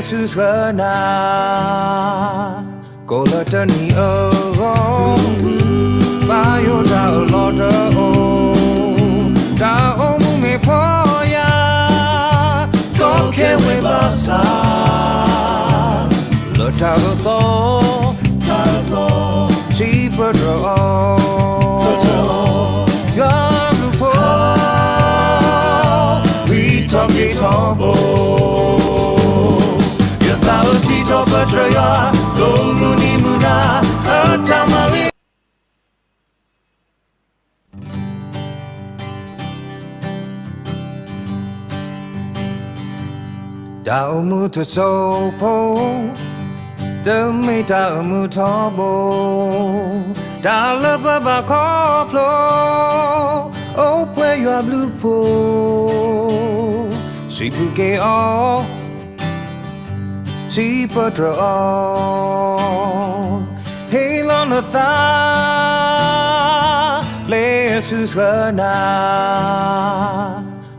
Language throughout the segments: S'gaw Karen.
စံးဆၢနၤ, ကိးလၢတနံၤအဂီၢ်, ဘၣ်ယိၣ်တၢ်အၢၣ်လီၤတအိၣ်, တၢ်အိၣ်မူမ့ၢ်ဖှီၣ်ယာ်, ကီခဲဝဲဘၣ်ဆၣ်, လၢတၢ်အၢသီ, တၢ်အၢသီ, ထံပတြၢၤအီၤ, ပတြၢၤအီၤ, ယွၤဘျုးဖိ, ဝံထီၣ်က့ၤထီဘိ, ယသးဧၢ စံးထီၣ်ပတြၢၤယွၤ, ကိးမုၢ်နံၤမုၢ်နၤ, အတၢ်မၤဂ့ၤ တၢ်အိၣ်မူတစိၢ်ဖိ, တမ့ၢ်တၢ်အိၣ်မူထီဘိ, တၢ်လၢပဘၣ်ခီဖျိ, အိၣ်ပှဲၤယွၤဘျုးဖှိၣ်, စံးဘျုးက့ၤအီၤ, စံးပတြၢၤအီၤ, ဟ့ၣ်လီၤနသး, ပျဲစံးဆၢနၤ,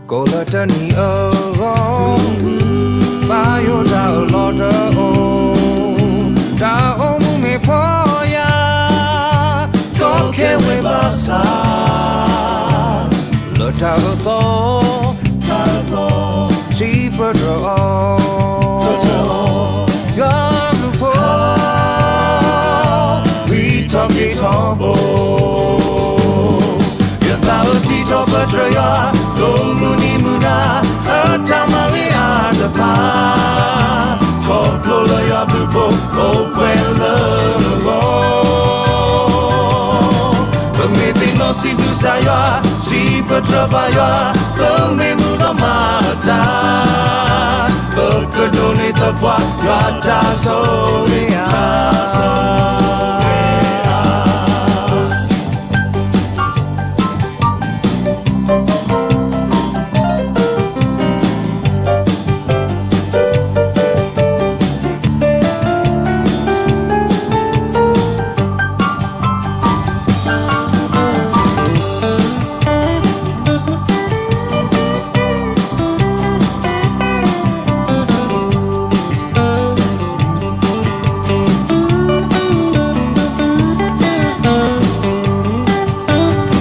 ကိးလၢတနံၤအဂီၢ်, ဘၣ်ယိၣ်တၢ်အၢၣ်လီၤတအိၣ်, တၢ်အိၣ်မူမ့ၢ်ဖှီၣ်ယာ်, ကီခဲဝဲဘၣ်ဆၣ်, လၢတၢ်အၢသီ, တၢ်အၢသီ, စံးပတြၢၤအီၤ, ပတြၢၤအီၤ, ယွၤဘျုးဖှိၣ်, ဝံထီၣ်က့ၤထီဘိ, ယသးဧၢ စံးထီၣ်ပတြၢၤယွၤ, ကိးမုၢ်နံၤမုၢ်နၤ, အတၢ်မၤဂ့ၤအါတဖၣ်, ခီဖျိလၢယွၤဘျုးဖှိၣ်, အိၣ်ပှဲၤလၢနဂီၢ်, ပမ့ၢ်သ့ၣ်နီၣ်စံးဘျုးကစၢ်ယွၤ, စံးပတြၢၤဘၣ်ယွၤ, ပမ့ၢ်မူဒီးမၤတၢ်, ပကဒိးန့ၢ်သပှၢ်, ယွၤတၢ်ဆိၣ်ဂ့ၤဧါ, ဆိၣ်ဂ့ၤဧါ.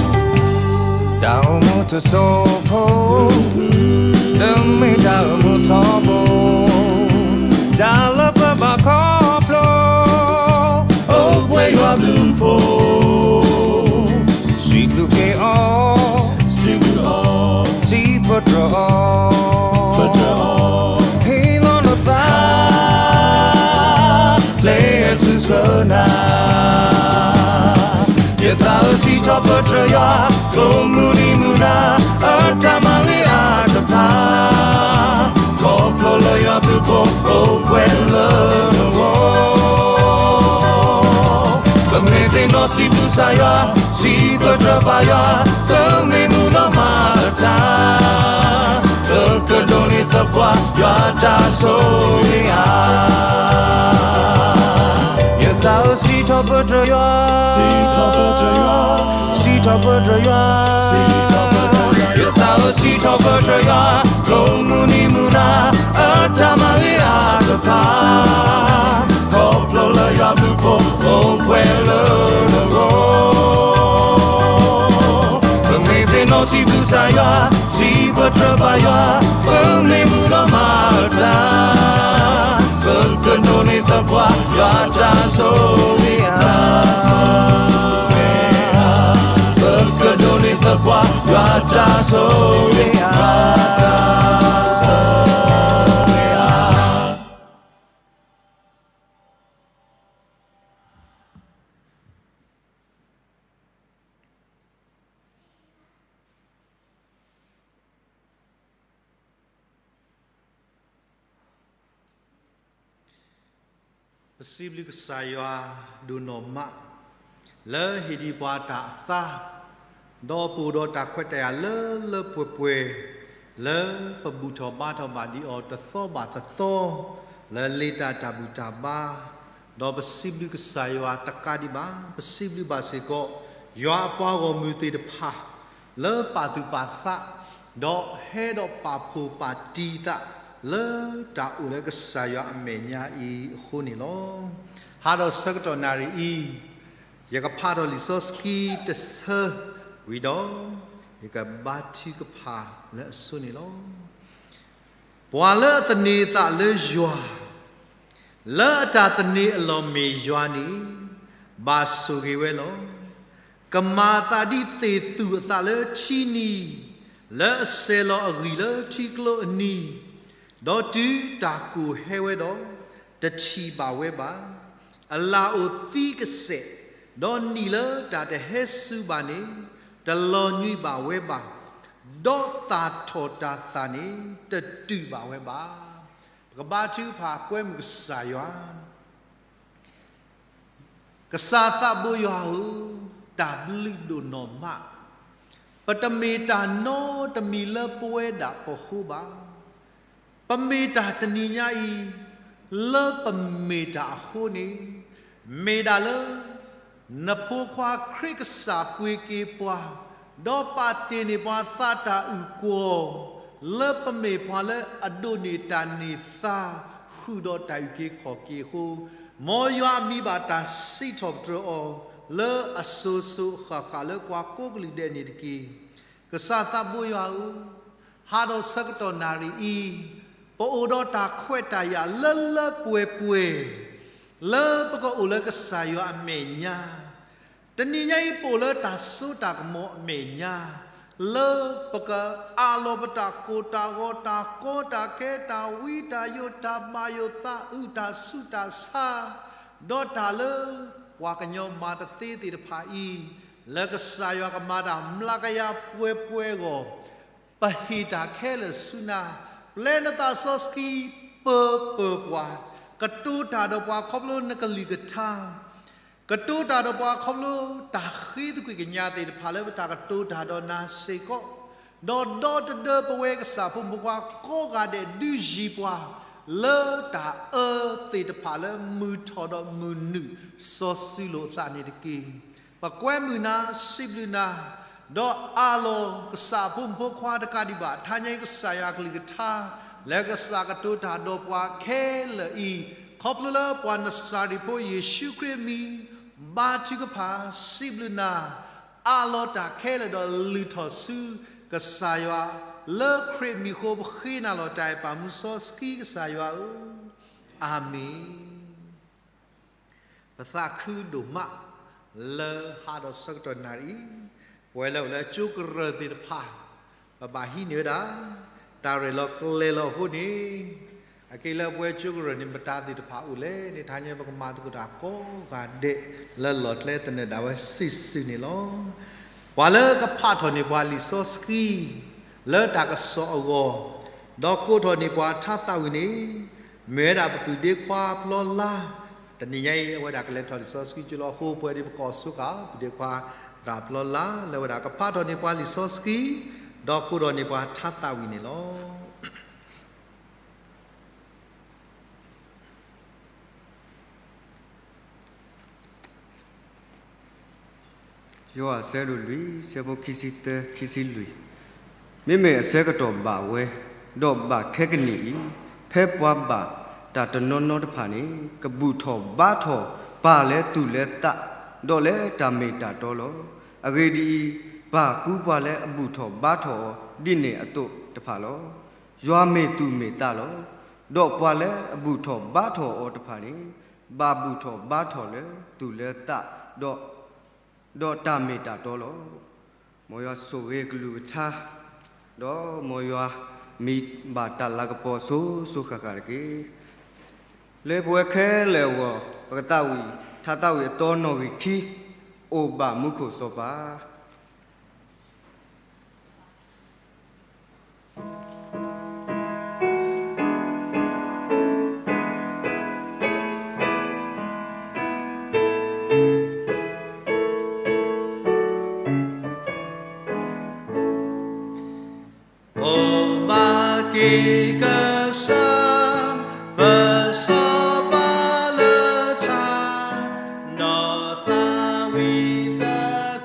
တၢ်အိၣ်မူတစိၢ်ဖိ, တမ့ၢ်တၢ်အိၣ်မူထီဘိ, တၢ်လၢပဘၣ်ခီဖျိ, အိၣ်ပှဲၤယွၤဘျုးဖှိၣ်, စံးဘျုးက့ၤအီၤ, စံးဘျုးအီၤ, စံးပတြၢၤအီၤ, ပတြၢၤအီၤ, ဟ့ၣ်လီၤနသး, ပျဲစံးဆၢနၤ, ယသးဧၢ စံးထီၣ်ပတြၢၤယွၤ, ကိးမုၢ်နံၤမုၢ်နၤ, အတၢ်မၤဂ့ၤအါတဖၣ်, ခီဖျိလၢယွၤဘျုးဖှိၣ်, အိၣ်ပှဲၤလၢနဂီၢ်, ပမ့ၢ်သ့ၣ်နီၣ်စံးဘျုးကစၢ်ယွၤ, စံးပတြၢၤဘၣ်ယွၤ, ပမ့ၢ်မူဒီးမၤတၢ်, ပကဒိးန့ၢ်သပှၢ်, ယွၤတၢ်ဆိၣ်ဂ့ၤဧါ. ယသးဧၢ စံးထီၣ်ပတြၢၤယွၤ, စံးထီၣ်ပတြၢၤယွၤ, စံးထီၣ်ပတြၢၤယွၤ, ယသးဧၢ စံးထီၣ်ပတြၢၤယွၤ, ကိးမုၢ်နံၤမုၢ်နၤ, အတၢ်မၤဂ့ၤအါတဖၣ်, ခီဖျိလၢယွၤဘျုးဖှိၣ်, အိၣ်ပှဲၤလၢနဂီၢ်, ပမ့ၢ်သ့ၣ်နီၣ်စံးဘျုးကစၢ်ယွၤ, စံးပတြၢၤဘၣ်ယွၤ, ပမ့ၢ်မူဒီးမၤတၢ်, ပကဒိးန့ၢ်သပှၢ်, ယွၤတၢ်ဆိၣ်ဂ့ၤဧါ, ပကဒိးန့ၢ်သပှၢ်, ယွၤတၢ်ဆိၣ်ဂ့ၤဧါ, တၢ်ဆိၣ်ဂ့ၤဧါ. ပစံးဘျုးကစၢ်ယွၤဒိၣ်နီၢ်မး, လၢဟ့ၣ်ဒံးပှၤတၢ်အသး, ဒီးပအိၣ်ဒီးတၢ်ခွဲးတၢ်ယာ်လၢလၢပှဲၤပှဲၤ, လၢပဘူၣ်ထီၣ်ဘါထီၣ်ဘၣ်ဒံးအီၤတသီဘၣ်တသီ, လၢလ့တၢ်တၢ်ဘူၣ်တၢ်ဘါ, ဒီးပစံးဘျုးကစၢ်ယွၤတကးဒံးဘၣ်, ပစံးဘျုးဘၣ်စ့ၢ်ကီး ယွၤအပှၤဂီၢ်မုၢ်သ့ၣ်တဖၣ် လၢပာ်သူၣ်ပာ်သး, ဒီးဟဲဒီးပာ်ဖှိၣ်ပာ်တံၢ်သး, လၢတၢ်အိၣ်လၢကစၢ်ယွၤအမဲာ်ညါအံၤအဃိန့ၣ်လီၤ. ဟါဒီးဆၢကတီၢ်နၣ်ရံၣ်အံၤ, ယကဖးထီၣ်လံာ်စီဆှံတဆၢဝံၤဒီး, ယကဘါထုကဖၣ်လၢအဆိန့ၣ်လီၤ. ပှၤလၢအသန့ၤအသးလၢယွၤ, လၢအတၢ်သန့ၤအလီၢ်မ့ၢ်ယွၤန့ၣ်, ဘၣ်ဆိၣ်ဂ့ၤဝဲလီၤ. ကမၤအသးဒ်သ့ၣ်သူၣ်အသးလၢထံနံၤ, လၢအစဲၤလီၤအဂံၢ်လၢထံကျိအနံၤ, ဒီးတုၤတၢ်ကိၢ်ဟဲဝဲဒီး, တထံၣ်ဘၣ်ဝဲဘၣ်. အလၣ်အိၣ်သံကစဲး, ဒီးနံၣ်လၢတၢ်တဟဲစူၤဘၣ်န့ၣ်, တလီၤညွံးဘၣ်ဝဲဘၣ်, ဒီးသၣ်ထီၣ်တၤသၣ်န့ၣ်, တတုာ်ဘၣ်ဝဲဘၣ်. ပကဘါထုကဖၣ်ကွဲမုာ်ကစၢ်ယွၤ ကစၢ်သးဘိယွၤဧၢ, တၢ်ဘျုးဒိၣ်နီၢ်မး, ပတမ့ၢ်တၢ်နီတမံၤလၢပဝဲဒၣ်ပဃိဘၣ်. ပမ့ၢ်တၢ်တနံၤညါအံၤ, လၢပမ့ၢ်တၢ်အဃိန့ၣ်, မ့ၢ်ဒၣ်လၢ နဖိခွါခရံာ်ကစၢ်ပှ့ၤက့ၤပှၤ, ဒီးပာ်တ့ၢ်န့ၢ်ပှၤသးတၢ်အုၣ်ကီၤ, လၢပမ့ၢ်ပှၤလၢအဒိးန့ၢ်တၢ်န့ၢ်သါ, ဃုာ်ဒီးတၢ်အုၣ်က့ၤခီၣ်က့ၤအဃိ, မ်ယွၤအမံၤဘၣ်တၢ်စံးထီၣ်ပတြၢၤအီၤ, လၢအစိၤစိၤအဃၣ်ဃၣ်လၢပှၤကိးကလုာ်ဒဲးန့ၣ်တက့ၢ်. ကစၢ်သးဘိယွၤဧၢ, ဟါဒီးဆၢကတီၢ်နၣ်ရံၣ်အံၤ, ပအိၣ်ဒီးတၢ်ခွဲးတၢ်ယာ်လၢလၢပှဲၤပှဲၤ, လၢပကအိၣ်လၢကစၢ်ယွၤအမဲာ်ညါ, တနံၤညါအံၤ ပအိၣ်လၢတၢ်စိတၢ်ကမီၤအမဲာ်ညါ, လၢပကအးလီၤပတၢ်ကိၢ်တၢ်ဂီၤ တၢ်ကီတၢ်ခဲ တၢ်ဝံတၢ်ယိာ် တၢ်ဘၣ်ယိာ် သးအုး တၢ်ဆူးတၢ်ဆါ, ဒီးတၢ်လၢပှၤကညီမၤတသ့သ့ၣ်တဖၣ်အံၤ, လၢကစၢ်ယွၤကမၤတၢ်မျးကယၤပှဲၤပှဲၤအဂီၢ်, ပဟ့ၣ်တၢ်ခဲလၢာ်ဆူနၤ, ပျဲနသးစီဆှံပၢပၢၤပှၤ, ကတိၤတၢ်ဒီးပှၤခီဖျိနကလုၢ်ကထါ, ကတိၤတၢ်ဒီးပှၤခီဖျိတၢ်ဃ့သကွံာ်ကညးသ့ၣ်တဖၣ် လၢပတၢ်ကတိၤတၢ်ဒီးနၤစ့ၢ်ကီး, ဒီးဒီတဒၢပဝဲကစၢ်ဖိမုၣ်ဖိခွါကိးဂၤဒဲး ဒုးယံၤပှၤ လၢတၢ်အၢသ့ၣ်တဖၣ်လၢမုာ်ထီၣ်ဒီးမုာ်နုာ် စီဆှံလိာ်အသးန့ၣ်တက့ၢ်. ပကွဲမုာ်နၤ စံးဘျုးနၤ, ဒီးအးလီၤကစၢ်အဖိမုၣ်ဖိခွါတကးဒံးဘၣ် ထါညါအံၤကစၢ်ယွၤကလုၢ်ကထါ, လၢကစၢ်ကတိၤတၢ်ဒီးပှၤခဲလၢာ်အံၤ, ခီဖျိလၢပှၤနစၤရ့းဖိယ့ၣ်ၡူးခရံာ်အမံၤ, ဘါထုကဖၣ် စံးဘျုးနၤ, အးလီၤတၢ်ခဲလၢာ်ဒီးလုၢ်ထီၣ်ဆူကစၢ်ယွၤ, လၢခရံာ်မံၤအဃိပဃ့နၤလီၤတၢ်အဲၣ်ပာ်မူစီဆှံကစၢ်ယွၤဧၢ, အၤမ့ၣ်. ပသးခုဒိၣ်မး လၢဟါဒီးဆၢကတီၢ်နၣ်ရံၣ်အံၤ, ပဝဲလၢအိၣ်လၢကၠိကရၢၢ်သ့ၣ်တဖၣ်, ပဘၣ်ဟံးန့ၢ်ဝဲဒၣ် တၢ်ရဲၣ်လီၤကျဲၤလီၤအဃိန့ၣ်, အက့လၢပဝဲကၠိကရၢၢ်န့ၣ် မတၤသ့ၣ်တဖၣ်အိၣ်လဲၣ်န့ၣ် ထါညါပကမၤသကိးတၢ်ကိးဂၤဒဲး လၢလီၢ်ကျဲသနၢၣ်ဒၣ်ဝဲစုာ်စုာ်န့ၣ်လီၤ. ပှၤလၢကဖးထီၣ်န့ၢ်ပှၤလံာ်စီဆှံ လၢတၢ်ကစီၣ်အဂီၢ်, ဒီးကိးထီၣ်န့ၢ်ပှၤထါသးဝံၣ်န့ၣ်, မ့ၢ်ဝဲဒၣ်ပပုၢ်ဒ့ခွါပျီလါ, တနံၤညါအံၤ အဝဲဒၣ်ကလဲၤထီၣ်လံာ်စီဆှံကၠိလီၤအဃိ ပဝဲဒၣ်ပကိးဆိဃာ် ပုၢ်ဒ့ခွါသရၣ်ပျီလါ လၢအဝဲဒၣ်ကဖးထီၣ်န့ၢ်ပှၤလံာ်စီဆှံ, ဒီးကိးထီၣ်န့ၢ်ပှၤထါသးဝံၣ်န့ၣ်လီၤ. ယိၤဟၣ်အဆၢဒိၣ်လွံၢ် ဆၢဖိခံဆံသၢ ခံဆံလွံၢ်, မ့မ့ၢ်အဆၢကတီၢ်ဘၣ်ဝဲ, ဒီးဘၣ်ခဲကနံၣ်အံၤ, ဖဲပှၤဘၣ်တၢ်တနီၤနီၤတဖၣ်န့ၣ် ကဘူၣ်ထီၣ်ဘါထီၣ်ပၢ်လၢသူၣ်လၢသး, ဒီးလၢတၢ်မ့ၢ်တၢ်တီလီၤ. အဂ့ၢ်ဒ်အံၤ, ပၢ်ဃုပှၤလၢအဘူၣ်ထီၣ်ဘါထီၣ်အီၤဒ်န့ၣ်အသိးတဖၣ်လီၤ. ယွၤမ့ၢ်သူၣ်မ့ၢ်သးလီၤ. ဒီးပှၤလၢအဘူၣ်ထီၣ်ဘါထီၣ်အီၤတဖၣ်န့ၣ်, ဘၣ်ဘူၣ်ထီၣ်ဘါထီၣ်လၢသူၣ်လၢသး, ဒီး ဒီးတၢ်မ့ၢ်တၢ်တီလီၤ. မ်ယွၤဆိၣ်ဂ့ၤကလုၢ်ကထါ, ဒီးမ်ယွၤမံၤဘၣ်တၢ်လၤကပီၤစိၤစိၤဃၣ်ဃၣ်တက့ၢ်. လၢပဝဲခဲလၢာ်အဂီၢ် ပကသးဝံၣ် ထါသးဝံၣ်အသီနီၣ်ဂံၢ်ခံ, အိၣ်ဘၣ်မူခိၣ်စီၤပၤ. အိၣ်ဘၣ်က့ၤကစၢ် ပစီၤပၤလၢထါ, နီၢ်သးဝံၣ်သ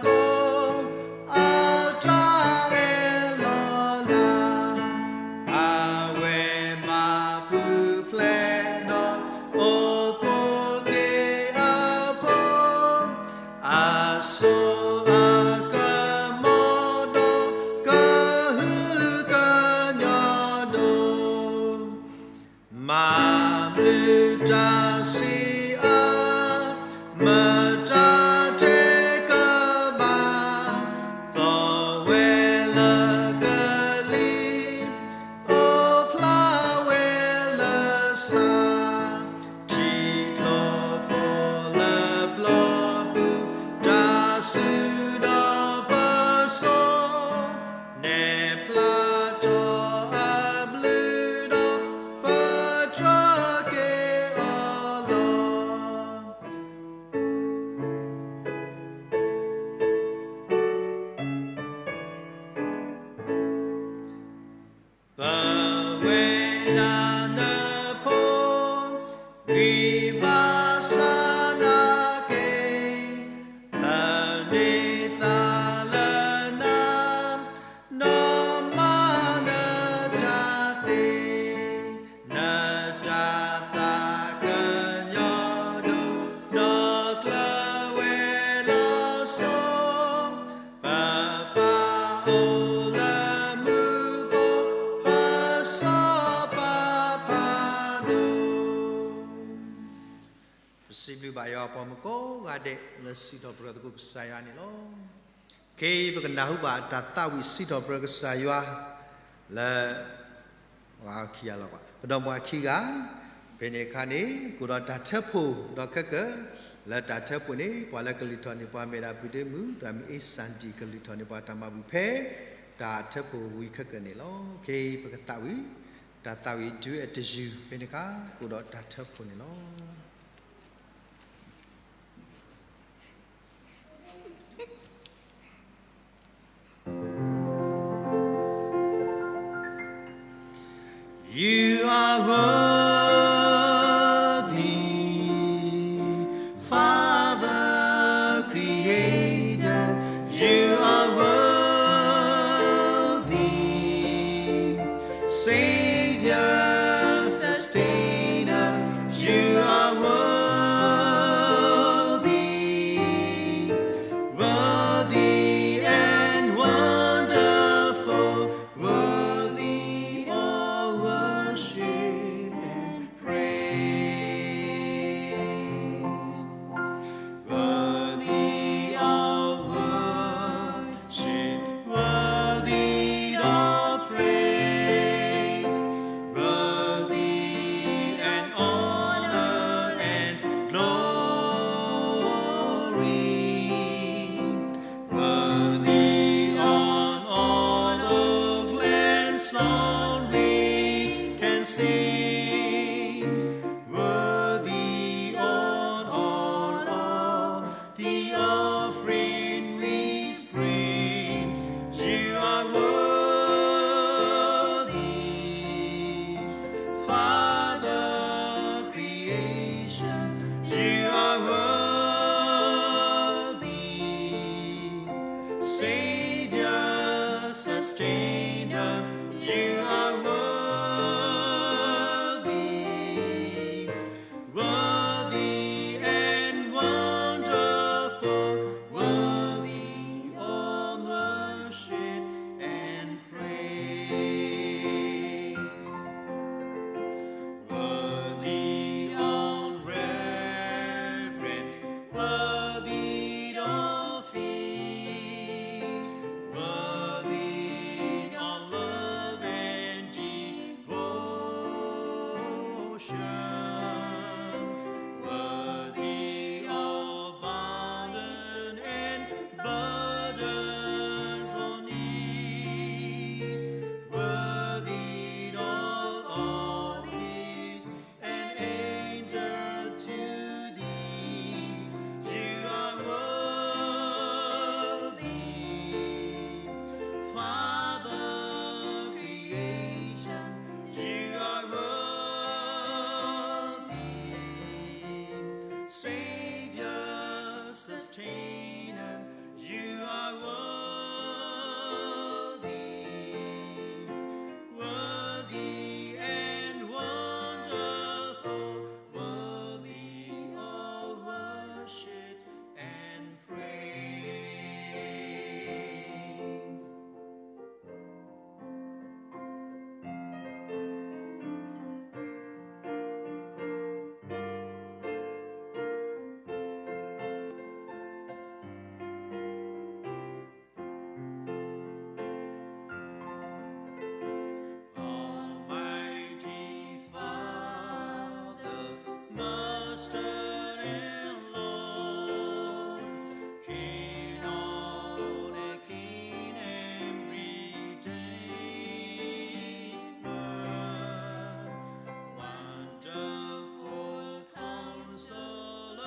ကိး အတၢ်ဂဲၤလီၤလး, အဝဲမၤ မၤဘျုးတၢ်ဆံးအါ, မတၤတဲကဘၣ်, သီၣ်ဝဲလၢကလံၤ, အိၣ်ဖျါဝဲလၢဆၣ်, ထံကျိဖိလၢပျီပူၤ, တၢ်ဆူၣ်ဒီးပစီ နဲၣ်ဖျါထီၣ်အဘျုးဒီး ပတြၢၤက့ၤအီၤလီၤ. ပဝဲဒၣ်နဖိ, ဝံဘၣ်ဆၣ်နာ်က့ၤ, သန့ၤသးလၢနၤ, ဒီးမၤနတၢ်သ့, နတၤသၣ်ကညီၤဒိၣ်, ဒီးကျၢၤဝဲလီၤစိၤ, ပပၢ်အိၣ်လၢမူခိၣ်, ပစီၤပၤဖးဒိၣ်. ပစံးဘျုးဘၣ်ယွၤပှၤမုၣ်ကိးဂၤဒဲး လၢစံးထီၣ်ပတြၢၤသကိးကစၢ်ယွၤန့ၣ်လီၤ. ခဲအံၤပကနၢ်ဟူဘၣ်တၢ်သးဝံၣ်စံးထီၣ်ပတြၢၤကစၢ်ယွၤ လၢ ပှၤခံဂၤလီၤ. ပဒီပုၢ်ဝဲၢ်ခံဂၤ, ဖဲန့ၣ်အခါန့ၣ် ကိးဒီးတၢ်ထၢဖှိၣ်ဒီးခဲကၢၢ်, လၢတၢ်ထၢဖှိၣ်န့ၣ် ပှၤလၢကလုၢ်ထီၣ်န့ၣ် ပှၤမ့ၢ်ဒၣ်ပုၢ်ဒ့မုၣ် သရၣ်မုၣ်အ့စၣ်ဒံၣ် ကလုၢ်ထီၣ်န့ၣ် ပှၤတၢ်မၤဘူၣ်ဖဲ တၢ်ထၢဖှိၣ်ဝံၤခဲကၢၢ်န့ၣ်လီၤ. ခဲအံၤပကသးဝံၣ် တၢ်သးဝံၣ်ဒုးအတယုၢ်ဖဲန့ၣ်အခါ ကိးဒီးတၢ်ထၢဖှိၣ်န့ၣ်လီၤ. You are worthy, Father, Creator, you are worthy, Savior, Sustainer, you are worthy, worthy and wonderful, worthy of worship and praise. Worthy of worship, worthy of praise, worthy and honor and glory. Worthy of all the glad songs we can sing. Worthy of all of the offerings we bring. You are worthy, Father, Creator. You are worthy, Savior, Sustainer. You are worthy, worthy and wonderful, worthy of worship and praise. Worthy of reverence, worthy of fear, worthy of love and devotion, worthy of pardon and burdens of need, worthy of all these and angel to thee. You are worthy, Father, Creator. You are worthy. Master and Lord, King of the King and Redeemer, wonderful Counselor,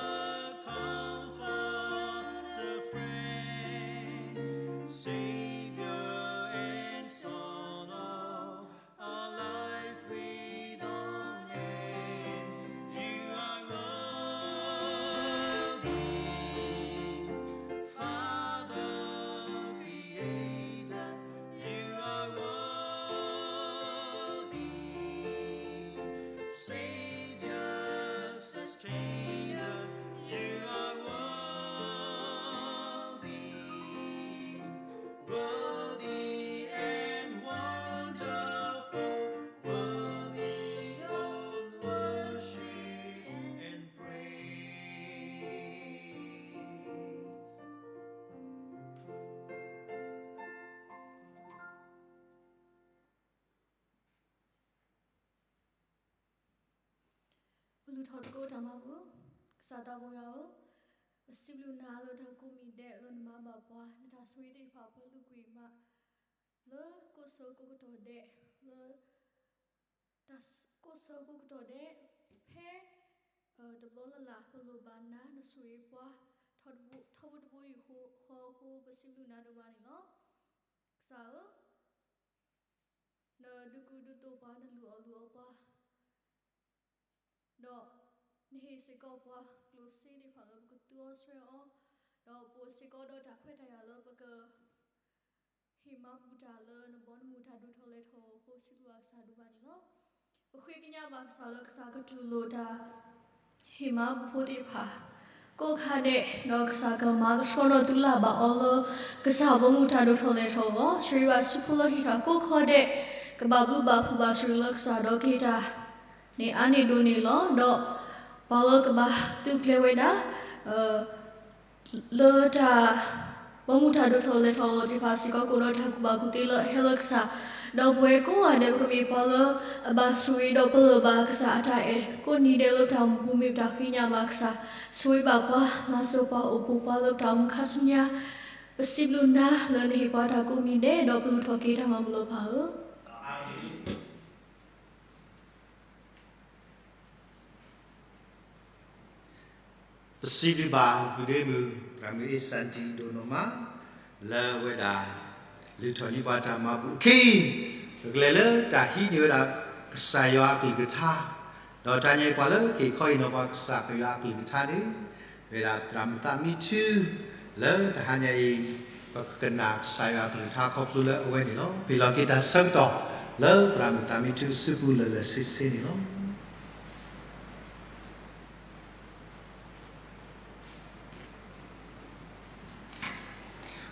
Comforter, Friend, Savior and Son of a life without end, you are worthy. Father, Creator, you are worthy. Savior, Sustainer, you are worthy. Worthy and wonderful, worthy of worship and praise. ပလူၤထီၣ်သကိးတၢ်မၤဘူၣ်, ကစၢ်သးဘိယွၤဧၢ, ပစံးဘျုးနၤလၢတၢ်ကိးမံၤဒဲးလၢနမၤဘၣ်ပှၤ, နတၢ်ဆိၣ်ဂ့ၤသ့ၣ်တဖၣ်ပှဲၤလုာ်ကွံာ်မး, လၢကိးဆၢကိးကတီၢ်ဒဲး, လၢ တၢ်ကိးဆၢကိးကတီၢ်ဒဲး, ဖဲ တဘျီလၢ်လၢ် ပလိၣ်ဘၣ်နၤနဆိၣ်ဂ့ၤပှၤ ထီဘိတဘိယူၢ်ဃီအဃိ ပစံးဘျုးနၤဒိၣ်မးန့ၣ်လီၤ. ကစၢ်ဧၢ, နဒုးကူဒုးသိးပှၤ နလုၢ်အီၣ်လုၢ်အီပှၤ ဒီးနဟ့ၣ်စ့ၢ်ကီးပှၤကျိၣ်စ့သ့ၣ်တဖၣ်လၢပကသူအီၤဆှၢအီၤ, ဒီးပအိၣ်စ့ၢ်ကီးဒီးတၢ်ခွဲးတၢ်ယာ်လၢပက ဟ့ၣ်မၤဘူၣ်တၢ်လၢနဘီနမုၢ်တၢ်ဒိၣ်ထီၣ်လဲၤထီၣ်အဃိ ပစံးဘျုးဘၣ်ကစၢ်ဒိၣ်မးန့ၣ်လီၤ. ပဃ့ကညးဘၣ်ကစၢ်လၢကစၢ်ကတူၢ်လိာ်တၢ် ဟ့ၣ်မၤဘူၣ်ဖိသ့ၣ်တဖၣ် ကိးခါဒဲး, ဒီးကစၢ်ကမၤကဆှီနီၣ်သုလၢ်ဘၣ်အီၤလၢ ကစၢ်ဘီမုၢ်တၢ်ဒိၣ်ထီၣ်လဲၤထီၣ်အဂီၢ်, ဆိၣ်ဂ့ၤဘၣ်စုဖိလၢဟံးထီၣ်ကိးခီဒဲး, ကဘၣ်ဘျုးဘၣ်ဖှိၣ်ဘၣ်ဆိၣ်ဂ့ၤလၢကစၢ်ဒီးကဟ့ၣ်တၢ်န့ၣ်အါန့ၢ်ဒိၣ်န့ၢ်လီၤ. ဒီးပှၤလၢကဘၣ်သုးကျဲၤဝဲဒၣ် လၢတၢ် ဘီမုၢ်တၢ်ဒိၣ်ထီၣ်လဲၤထီၣ်အဂီၢ်သ့ၣ်တဖၣ်စ့ၢ်ကီး ကအိၣ်ဒီးတၢ်ကူၣ်ဘၣ်ကူၣ်သ့လၢအဟဲလၢကစၢ်, ဒီးပဝဲကိးဂၤဒဲး ပကမ့ၢ်ပှၤလၢအဘၣ်ဆိၣ်ဂ့ၤဒီးပလၢၢ်ဘၣ်ကစၢ်အတၢ်အဲၣ် ကိးနံၤဒဲးလၢပတၢ်အိၣ်မူပူၤ မ့ၢ်ပတၢ်ဃ့ကညးဘၣ်ကစၢ်, ဆိၣ်ဂ့ၤဘၣ်ပှၤ, မၤစၢၤပှၤ, အိၣ်ဘှံးပှၤလၢပတၢ်အိၣ်မူခါဆူညါ, ပစံးဘျုးနၤလၢနဟ့ၣ်ပှၤတၢ်ကိးမံၤဒဲး ဒီးပလူၤထီၣ်က့ၤတၢ်မၤဘူၣ်လၢပၢ်ဧၢ. ပစံးဘျုးဘၣ် ပဒ့မုၣ် သရၣ်မုၣ်အ့စၣ်တံၢ် ဒိၣ်နီၢ်မး လၢအဝဲဒၣ် လုၢ်ထီၣ်န့ၢ်ပှၤတၢ်မၤဘူၣ်အခံ, ပကလဲၤလၢတၢ်ဟံးန့ၢ်ဝဲဒၣ် ကစၢ်ယွၤအကလုၢ်ကထါ, ဒီးတၢ်ညါအံၤပှၤလၢက့ၤခီအံၤနီၤပှၤကစၢ်ပယွၤအကလုၢ်ကထါန့ၣ် မ့ၢ်ဝဲဒၣ်သရၣ်မုၣ်သးမံထူ, လၢတဟါညါအံၤ ပကကနၣ်ကစၢ်ယွၤအကလုၢ်ကထါခီဖျိလၢအဝဲန့ၣ်လီၤ. ပဟ့ၣ်လီၤက့ၤတၢ်ဆၢကတီၢ် လၢသရၣ်မုၣ်သးမံထူအစုပူၤလၢာ်လၢာ်ဆ့ဆ့န့ၣ်လီၤ.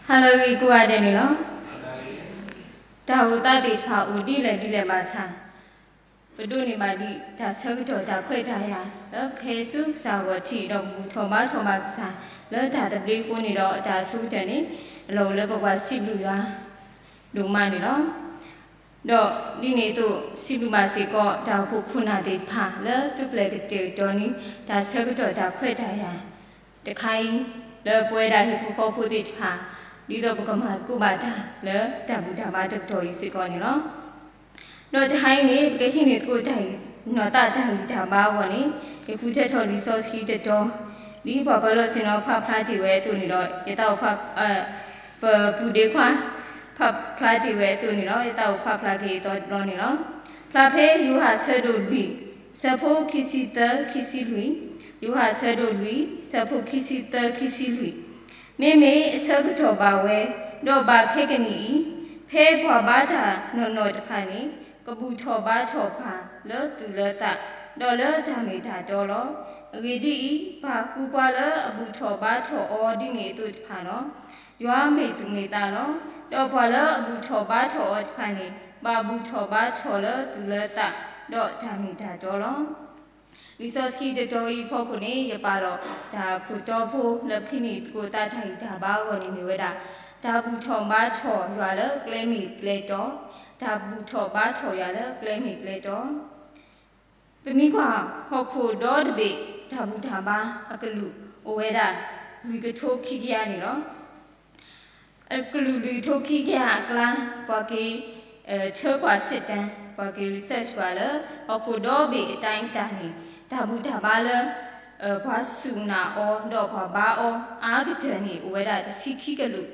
ဟါလၢအဂ့ၤကိးဂၤဒဲးန့ၣ်လီၤ. တၢ်အိၣ်သးသ့ၣ်တဖၣ်အိၣ်ဒ်လဲၣ်ဒ်လဲၣ်ဘၣ်ဆၣ်, ပဒိးန့ၢ်ဘၣ်ဒံးတၢ်ဆၢကတီၢ်တၢ်ခွဲးတၢ်ယာ် လၢပကဟဲဆူကစၢ်အဂီၢ်ထံး ဒီးပဘူၣ်ထီၣ်ဘါထီၣ်ဘၣ်ကစၢ် လၢတၢ်သဘျ့အဃိန့ၣ်ဒီး တၢ်အဆိကတၢၢ်န့ၣ် အလီၢ်အိၣ်လၢပပှၤစံးဘျုးယွၤ ဒိၣ်မးန့ၣ်လီၤ. ဒီးဒ်န့ၣ်အသိး စံးဘျုးဘၣ်စ့ၢ်ကီး တၢ်အိၣ်ဖှိၣ်ခိၣ်နၢ်သ့ၣ်တဖၣ် လၢသုပျဲၢ်ကတဲာ်ကတီၤန့ၢ် တၢ်ဆၢကတီၢ်တၢ်ခွဲးတၢ်ယာ် တခါအံၤ လၢပဝဲဒၣ်ဟံၣ်ဖိဃီဖိသ့ၣ်တဖၣ် ဒ်သိးပကမၤသကိးဘၣ်တၢ်လၢတၢ်ဘူၣ်တၢ်ဘါတကတီၢ်အံၤစ့ၢ်ကီးန့ၣ်လီၤ. ဒီးတဟါအံၤန့ၣ် ပကဟံးန့ၢ်သကိးတၢ်အံၤ နီၢ်သးတၢ်ဂံၢ်တၢ်ဘါအဂီၢ်န့ၣ် ယဃုထၢထီၣ်လံာ်စီဆှံတတီၤ ဒ်ပှၤပၢၤလီၢ်ဆ့ၣ်နီၤဖးဖျါတ့ၢ်ဝဲအသိးန့ၣ်ဒီး ယသးအိၣ်ဖး ပပုၢ်ဒ့ခွါ ဖးဖျါတ့ၢ်ဝဲအသိးန့ၣ်လီၤ. ယသးအိၣ်ဖးဖျါက့ၤအသီတဘျီန့ၣ်လီၤ. ဖျါဖဲယိၤဟၣ်ဆၢဒိၣ်လွံၢ် ဆၢဖိခံဆံသၢ ခံဆံလွံၢ်, ယိၤဟၣ်ဆၢဒိၣ်လွံၢ် ဆၢဖိခံဆံသၢ ခံဆံလွံၢ်, မ့မ့ၢ်အဆၢကတီၢ်ဘၣ်ဝဲ, ဒီးဘၣ်ခဲကနံၣ်အံၤ, ဖဲပှၤဘါတၢ်နီၢ်နီၢ်တဖၣ်န့ၣ် ကဘူၣ်ထီၣ်ဘါထီၣ်ပၢ်လၢသူၣ်လၢသး, ဒီးလၢတၢ်မ့ၢ်တၢ်တီလီၤ. အဂ့ၢ်ဒ်အံၤ, ပၢ်ဃုပှၤလၢအဘူၣ်ထီၣ်ဘါထီၣ်အီၤဒ်န့ၣ်အသိးတဖၣ်လီၤ. ယွၤမ့ၢ်သူၣ်မ့ၢ်သးလီၤ. ဒီးပှၤလၢအဘူၣ်ထီၣ်ဘါထီၣ်အီၤတဖၣ်န့ၣ် ဘၣ်ဘူၣ်ထီၣ်ဘါထီၣ်လၢသူၣ်လၢသး, ဒီးတၢ်မ့ၢ်တၢ်တီလီၤ. လံာ်စီဆှံတတီၤအံၤအဖီခိၣ်န့ၣ် ယပာ်လီၤတၢ်ခိၣ်တီဖိလၢပဟံးန့ၢ်သကိးသးတၢ်ဂံၢ်တၢ်ဘါအဂီၢ်န့ၣ် မ့ၢ်ဝဲဒၣ် တၢ်ဘူၣ်ထီၣ်ဘါထီၣ်ယွၤလၢကျဲမ့ၢ်ကျဲတီ, တၢ်ဘူၣ်ထီၣ်ဘါထီၣ်ယွၤလၢကျဲမ့ၢ်ကျဲတီ ပမ့ၢ်ကွၢ်ဟီၣ်ခိၣ်ဒီတဘ့ၣ် တၢ်ဘူၣ်တၢ်ဘါအကလုာ်အိၣ်ဝဲဒၣ် လွံၢ်ကထိခံကယၤန့ၣ်လီၤ. အကလုာ်လွံၢ်ကထိခံကယၤအကျါ ပှၤက့ၤ ထၢကွၢ်စစ်တမ်း ပှၤက့ၤ research ကွၢ်လၢ ဟီၣ်ခိၣ်ဒီဘ့ၣ်အတၢ်အံၤတၢ်န့ၣ် တၢ်ဘူၣ်တၢ်ဘါလၢ ပှၤစူၢ်နာ်အီၤ ဒီးပှၤဘါအီၤအါကတၢၢ်န့ၣ် အိၣ်ဝဲဒၣ်တဆံခံကလုာ်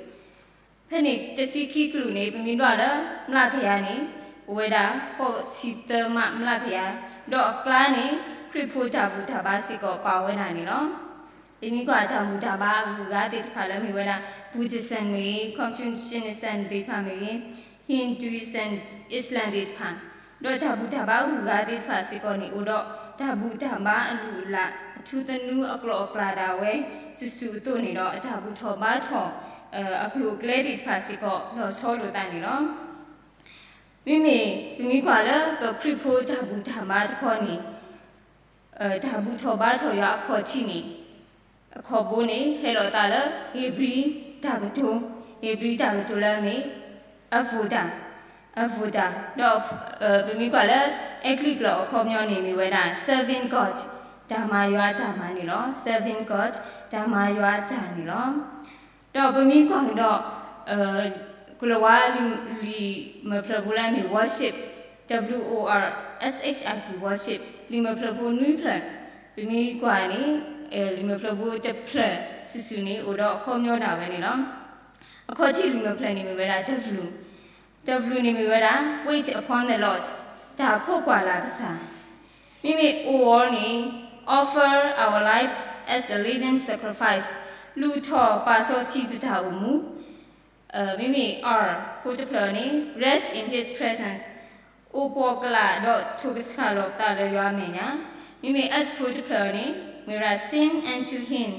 ဖဲန့ၣ်တဆံခံကလုာ်န့ၣ် ပမ့ၢ်ဒွးလၢမျးကယၤန့ၣ် အိၣ်ဝဲဒၣ်ဃိးဆံသၢမျးကယၤ, ဒီးအကျါန့ၣ် ခရံာ်ဖိတၢ်ဘူၣ်တၢ်ဘါစ့ၢ်ကီးပာ်ဝဲဒၣ်န့ၣ်လီၤ. ပမ့ၢ်ကွၢ်တၢ်ဘူၣ်တၢ်ဘါအဂုၤအဂၤသ့ၣ်တဖၣ်လၢမ့ၢ်ဝဲဒၣ် Buddhism မ့ၢ်ဂ့ၤ, Confucianism သ့ၣ်တဖၣ်မ့ၢ်ဂ့ၤ, Hinduism, Islam သ့ၣ်တဖၣ်, ဒီးတၢ်ဘူၣ်တၢ်ဘါအဂုၤအဂၤသ့ၣ်တဖၣ်စ့ၢ်ကီးန့ၣ် အိၣ်ဒီးတၢ်ဘူၣ်တၢ်ဘါအလုၢ်အလၢ် အထူသနူအကျိၤအကျဲဒၣ်ဝဲ စုာ်စုာ်အသိးန့ၣ်ဒီး အတၢ်ဘူၣ်ထီၣ်ဘါထီၣ် အကျိၤအကျဲသ့ၣ်တဖၣ်စ့ၢ်ကီး လီၤဆီလိာ်သးန့ၣ်လီၤ. မ့မ့ၢ်ပမ့ၢ်ကွၢ်လၢပခရံာ်ဖိတၢ်ဘူၣ်တၢ်ဘါတခီန့ၣ် တၢ်ဘူၣ်ထီၣ်ဘါထီၣ်ယွၤအခီၣ်ထံးန့ၣ် အခီၣ်ဘိန့ၣ် ဟဲလီၤသးလၢဧ့ၤဘြံၤတၢ်ကတိၤ, ဧ့ၤဘြံၤတၢ်ကတိၤလၢအမ့ၢ် အဝိဒ္ဒ, အဝိဒ္ဒ, ဒီးပမ့ၢ်ကွၢ်လၢ အဲကလံးကျိာ်အခီပညီန့ၣ်မ့ၢ်ဝဲဒၣ် serving God, တၢ်မၤယွၤအတၢ်မၤန့ၣ်လီၤ. Serving God, တၢ်မၤယွၤအတၢ်န့ၣ်လီၤ. ဒီးပမ့ၢ်ကွၢ်ကဒီး ကလၤဝါလံာ်မၤဖျၢၣ်ဖိလၢအမ့ၢ် worship, W O R S H I P, worship လံာ်မၤဖျၢၣ်ဖိနွံဖျၢၣ်, ပမ့ၢ်ကွၢ်န့ၣ် လံာ်မၤဖျၢၣ်ဖိတဖျၢၣ်စုာ်စုာ်န့ၣ် အိၣ်ဒီးအခီပညီဒၣ်ဝဲန့ၣ်လီၤ. အခီၣ်ထံးလံာ်မၤဖျၢၣ်န့ၣ်မ့ၢ်ဝဲဒၣ်တၢ်ဘျုး, တၢ်ဘျုးန့ၣ်မ့ၢ်ဝဲဒၣ် wait upon the Lord, တၢ်ခိးကွၢ်လၢ်ကစၢ်, မ့မ့ၢ်အိၣ်အီၤန့ၣ် offer our lives as a living sacrifice, လူၤထီၣ်ပာ်စီဆှံပတၢ်အိၣ်မူ, မ့မ့ၢ် R ဖိတဖျၢၣ်န့ၣ် rest in His presence, အိၣ်ပိာ်ကလာ်ဒီးထိၣ်ကဆှၣ်လီၤပသးလၢယွၤအမဲာ်ညါ, မ့မ့ၢ် S ဖိတဖျၢၣ်န့ၣ် မ့ၢ်ဝဲဒၣ် sing unto Him,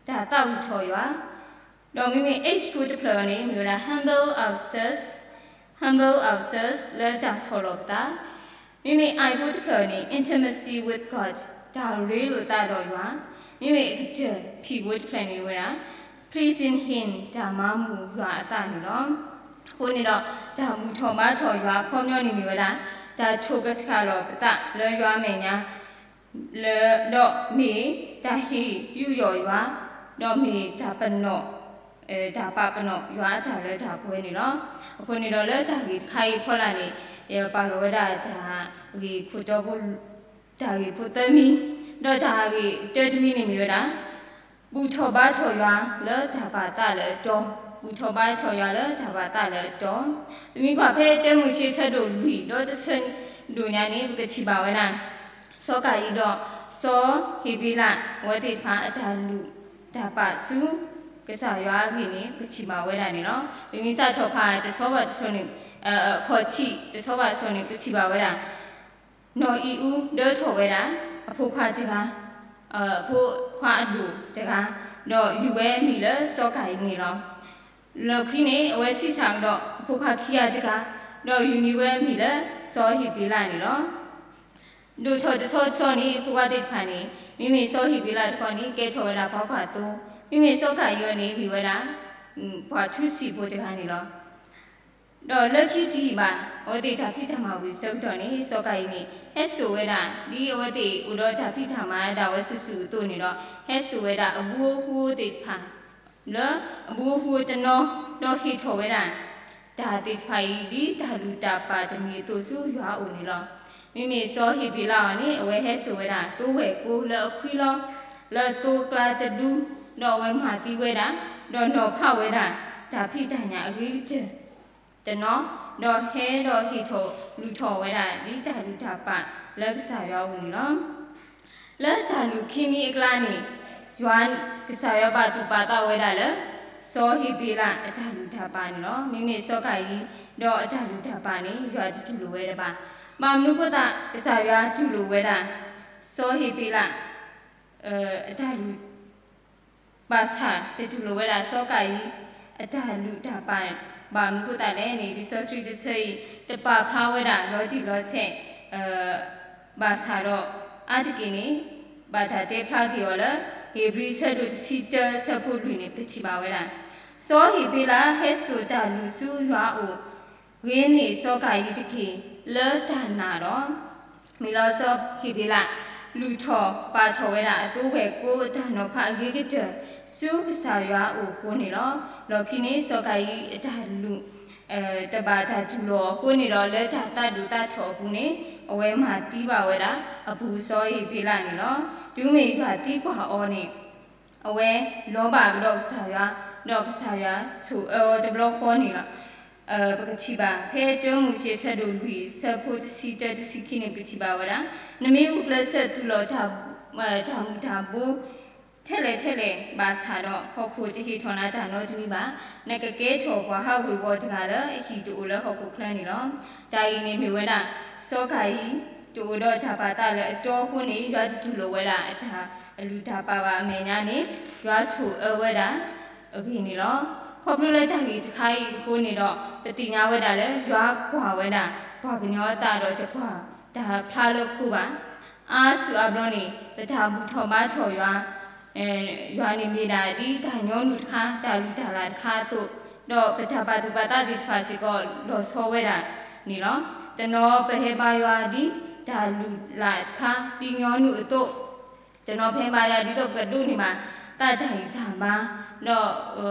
တၢ်သးဝံၣ်ထီၣ်ယွၤ, ဒီးမ့မ့ၢ် H ဖိတဖျၢၣ်န့ၣ် မ့ၢ်ဝဲဒၣ် humble ourselves, humble ourselves လၢတၢ်ဆီၣ်လီၤပသး, မ့မ့ၢ် I ဖိတဖျၢၣ်န့ၣ် intimacy with God, တၢ်ရ့လိာ်သးဒီးယွၤ, မ့မ့ၢ်အကတၢၢ် P ဖိတဖျၢၣ်န့ၣ်ဝဲဒၣ် pleasing Him, တၢ်မၤမုာ်ယွၤအသးန့ၣ်လီၤ. အဃိန့ၣ်ဒီး တၢ်ဘူၣ်ထီၣ်ဘါထီၣ်ယွၤအခီပညီန့ၣ်မ့ၢ်ဝဲဒၣ် တၢ်ထိၣ်ကဆှၣ်လီၤပသးလၢယွၤအမဲာ်ညါ ဒီးမ့ၢ်တၢ်ဟ့ၣ်ယူးယီၣ်ယွၤ, ဒီးမ့ၢ်တၢ်ပနီၣ်, တၢ်ပာ်ပနီၣ်ယွၤအတၢ်လၢတၢ်ပှဲၤန့ၣ်လီၤ. အဃိန့ၣ်ဒီးလၢတၢ်ဂ့ၢ်တခါအံၤအဖီလာ်န့ၣ် ယပာ်လီၤဝဲဒၣ်တၢ်ဂ့ၢ်ခိၣ်တီဖိ တၢ်ဂ့ၢ်ဖိသၢမံၤ, ဒီးတၢ်ဂ့ၢ်တၢတမံၤန့ၣ်မ့ၢ်ဝဲဒၣ် ဘူၣ်ထီၣ်ဘါထီၣ်ယွၤလၢတၢ်ပာ်သးလၢအတီ, ဘူၣ်ထီၣ်ဘါထီၣ်ယွၤလၢတၢ်ပာ်သးလၢအတီ. ပမ့ၢ်ကွၢ်ဖဲတၢမိၤၡ့ဆၢဒိၣ်လွံၢ်ဒီးတဆၢဒိၣ်ညါန့ၣ် ပကထံၣ်ဘၣ်ဝဲဒၣ် စီၤကၤယံၣ်ဒီး စီၤဟ့းဘ့လး အဝဲသ့ၣ်တဖၣ်အတၢ်လူၢ်တၢ်ပာ်ဆူ ကစၢ်ယွၤအဂ့ၢ်န့ၣ် ပကထံၣ်ဘၣ်ဝဲဒၣ်န့ၣ်လီၤ. ပမ့ၢ်စးထီၣ်ဖးတဆီဘၣ်တဆီန့ၣ် အခီၣ်ထံးတဆီဘၣ်တဆီန့ၣ် ပကထံၣ်ဘၣ်ဝဲဒၣ် နီၢ်အံၤအူဒၢထီၣ်ဝဲဒၣ် အဖိခွါတဂၤ, အဖိခွါအဒိၣ်တဂၤ, ဒီးယူၤဝဲအမံၤလၢစီၤကၤယံၣ်န့ၣ်လီၤ. လီၢ်ခံန့ၣ် အဝဲဆံးစၢ်ကဒီးအဖိခွါခံဂၤတဂၤ, ဒီးယူၤန့ၢ်ဝဲအမံၤလၢစီၤဟ့းဘ့လးန့ၣ်လီၤ. ဒိၣ်ထီၣ်တဆီတဆီန့ၣ် အဖိခွါသ့ၣ်တဖၣ်န့ၣ် မ့မ့ၢ်စီၤဟ့းဘ့လးတခီန့ၣ် ကဲထီၣ်ဝဲဒၣ်ပှၤကွၢ်သိ, မ့မ့ၢ်စီၤကၤယံၣ်အံၤန့ၣ် မ့ၢ်ဝဲဒၣ် ပှၤထူစံာ်ဖိတဂၤန့ၣ်လီၤ. ဒီးလၢခံတယံာ်ဘၣ် အဝဲသ့ၣ်တၢ်ဖံးတၢ်မၤဝံၤအဆၢကတီၢ်န့ၣ် စီၤကၤယံၣ်န့ၣ် ဟဲစိာ်ဝဲဒၣ် ဒ်အဝဲသ့ၣ်အိၣ်ဒီးတၢ်ဖံးတၢ်မၤဒၣ်ဝဲစုာ်စုာ်အသိးန့ၣ်ဒီး ဟဲစိာ်ဝဲဒၣ်အဘိအဃိသ့ၣ်တဖၣ် လၢအဘိအဃိတနီၤ ဒီးဟ့ၣ်ထီၣ်ဝဲဒၣ် တၢ်သ့ၣ်တဖၣ်အံၤ ဒ်တၢ်လုၢ်တၢ်ပာ်တမံၤအသိးဆူယွၤအအိၣ်န့ၣ်လီၤ. မ့မ့ၢ်စီၤဟ့းဘ့လးအံၤန့ၣ် အဝဲဟဲစိာ်ဝဲဒၣ်သိဝဲၢ်ကိလၢအခွံလီၤ လၢသိအကျါတဒူ ဒီးအဝဲမၤသံဝဲဒၣ် ဒီးနီၤဖးဝဲဒၣ် တၢ်ဖံးတၢ်ညၣ်အဂ့ၤကတၢၢ် တနီၤ, ဒီးဟဲဒီးဟ့ၣ်ထီၣ်လူၤထီၣ်ဝဲဒၣ် ဒ်တၢ်လုၢ်တၢ်ပာ်လၢကစၢ်ယွၤအအိၣ်န့ၣ်လီၤ. လၢတၢ်လုၢ်ခံမံၤအကျါန့ၣ် ယွၤကစၢ်ယွၤပာ်သူၣ်ပာ်သးဝဲဒၣ်လၢ စီၤဟ့းဘ့လးအတၢ်လုၢ်တၢ်ပာ်န့ၣ်လီၤ. မ့မ့ၢ်စီၤကၤယံၣ်ဒီးအတၢ်လုၢ်တၢ်ပာ်န့ၣ် ယွၤတတူၢ်လိာ်ဝဲဒၣ်ဘၣ်. ဘၣ်မနုၤအဃိသတး ကစၢ်ယွၤတူၢ်လိာ်ဝဲဒၣ် စီၤဟ့းဘ့လး အတၢ်လုၢ် ဘၣ်ဆၣ်တတူၢ်လိာ်ဝဲဒၣ်စီၤကၤယံၣ် အတၢ်လုၢ်တၢ်ပာ် ဘၣ်မနုၤအဃိသတးလဲၣ်န့ၣ် လံာ်စီဆှံတဆၢအံၤ တပာ်ဖျါဝဲဒၣ်လီၤတံၢ်လီၤဆဲး ဘၣ်ဆၣ်ဒီး အါတက့ၢ်န့ၣ် ဘၣ်တၢ်တဲဖျါက့ၤအီၤလၢ ဧ့ၤဘြံၤဆၢဒိၣ်တဆံတၢ ဆၢဖိလွံၢ်န့ၣ် ပကထံၣ်ဘၣ်ဝဲဒၣ် စီၤဟ့းဘ့လးဟဲစိာ်တၢ်လုၢ်ဆူယွၤအအိၣ် ဂ့ၤန့ၢ်စီၤကၤယံၣ်တက့ၢ် လၢတၢ်နာ်လီၤ. မ့ၢ်လီၤစီၤဟ့းဘ့လး လူၤထီၣ်ပာ်ထီၣ်ဝဲဒၣ်အသိဝဲၢ်ကိအတၢ်နီၤဖးအဂ့ၤကတၢၢ် ဆူကစၢ်ယွၤအအိၣ်အဃိန့ၣ်လီၤ. လီၢ်ခံန့ၣ် စီၤကၤယံအတၢ်လူၤ တဘၣ်တၢ်တူၢ်လိာ်အဃိန့ၣ်ဒီး လၢတၢ်သးဒိၣ်သးထီၣ်အပူၤန့ၣ် အဝဲမၤသံဘၣ်ဝဲဒၣ် အပူၤစီၤဧ့ၤဘ့လးန့ၣ်လီၤ. တုၤမ့ၢ်ယွၤသံကွၢ်အီၤန့ၣ် အဝဲလီၤဘၣ်ကဒီးကစၢ်ယွၤ, ဒီးကစၢ်ယွၤဆိၣ်အၢအီၤတဘျီဃီန့ၣ်လီၤ. ပကထံၣ်ဘၣ် ဖဲတၢမိၤၡ့ဆၢဒိၣ်လွံၢ် ဆၢဖိတဆံတၢတဆံခံန့ၣ် ပကထံၣ်ဘၣ်ဝဲဒၣ်, နမ့ၢ်ဂုာ်ကျဲးစၢးသူၣ်လီၤ တၢ်မူၤတၢ်ဘိ ထဲလဲၣ်ထဲလဲၣ်ဘၣ်ဆၣ်ဒီး ဟီၣ်ခိၣ်တဟ့ၣ်ထီၣ်နၤတၢ်နီတမံၤဘၣ်. နကကဲထီၣ်ပှၤဟးဝ့ၤဝီၤတဂၤလၢအဟံၣ်တအိၣ်လၢဟီၣ်ခိၣ်ချၢန့ၣ်လီၤ. တၢ်အံၤန့ၣ်မ့ၢ်ဝဲဒၣ် စီၤကၤယံ တအိၣ်ဒီးတၢ်ပာ်သးလၢအတီအဃိန့ၣ် ယွၤတတူၢ်လိာ်ဝဲဒၣ်အတၢ်အလုၢ်တၢ်ပာ်ဘၣ်. အမဲာ်ညါန့ၣ် ယွၤဆိၣ်အၢဝဲဒၣ်အဂ့ၢ်န့ၣ်လီၤ. ခီဖျိလၢတၢ်ဂ့ၢ်တခါအံၤအဃိန့ၣ်ဒီး ပသ့ၣ်ညါဝဲဒၣ်လၢ ယွၤကွၢ်ဝဲဒၣ် ပှၤကညီအသးဒီးတကွၢ်တၢ်ဖျါလၢခိဘၣ်. အါဆူၣ်အါဘျီန့ၣ် ပတၢ်ဘူၣ်ထီၣ်ဘါထီၣ်ယွၤ ယွၤန့ၣ်မ့ၢ်ဒၣ်ဒ်တၢ်ညီနုၢ်တခါ တၢ်လုၢ်တၢ်လၢ်တခါအသိး, ဒီးပတၢ်ပာ်သူၣ်ပာ်သးသ့ၣ်တဖၣ်စ့ၢ်ကီး လီၤဆီဝဲဒၣ်န့ၣ်လီၤ. တနီၤပဟဲဘါယွၤဒ်တၢ်လုၢ်လၢ်တခါ ဒ်ညီနုၢ်အသိး, တနီၤပဟဲဘါယွၤဒ်သိးပကဒိးန့ၢ်ဘၣ် သးတၢ်ဂံၢ်တၢ်ဘါ, ဒီး ပကဒိက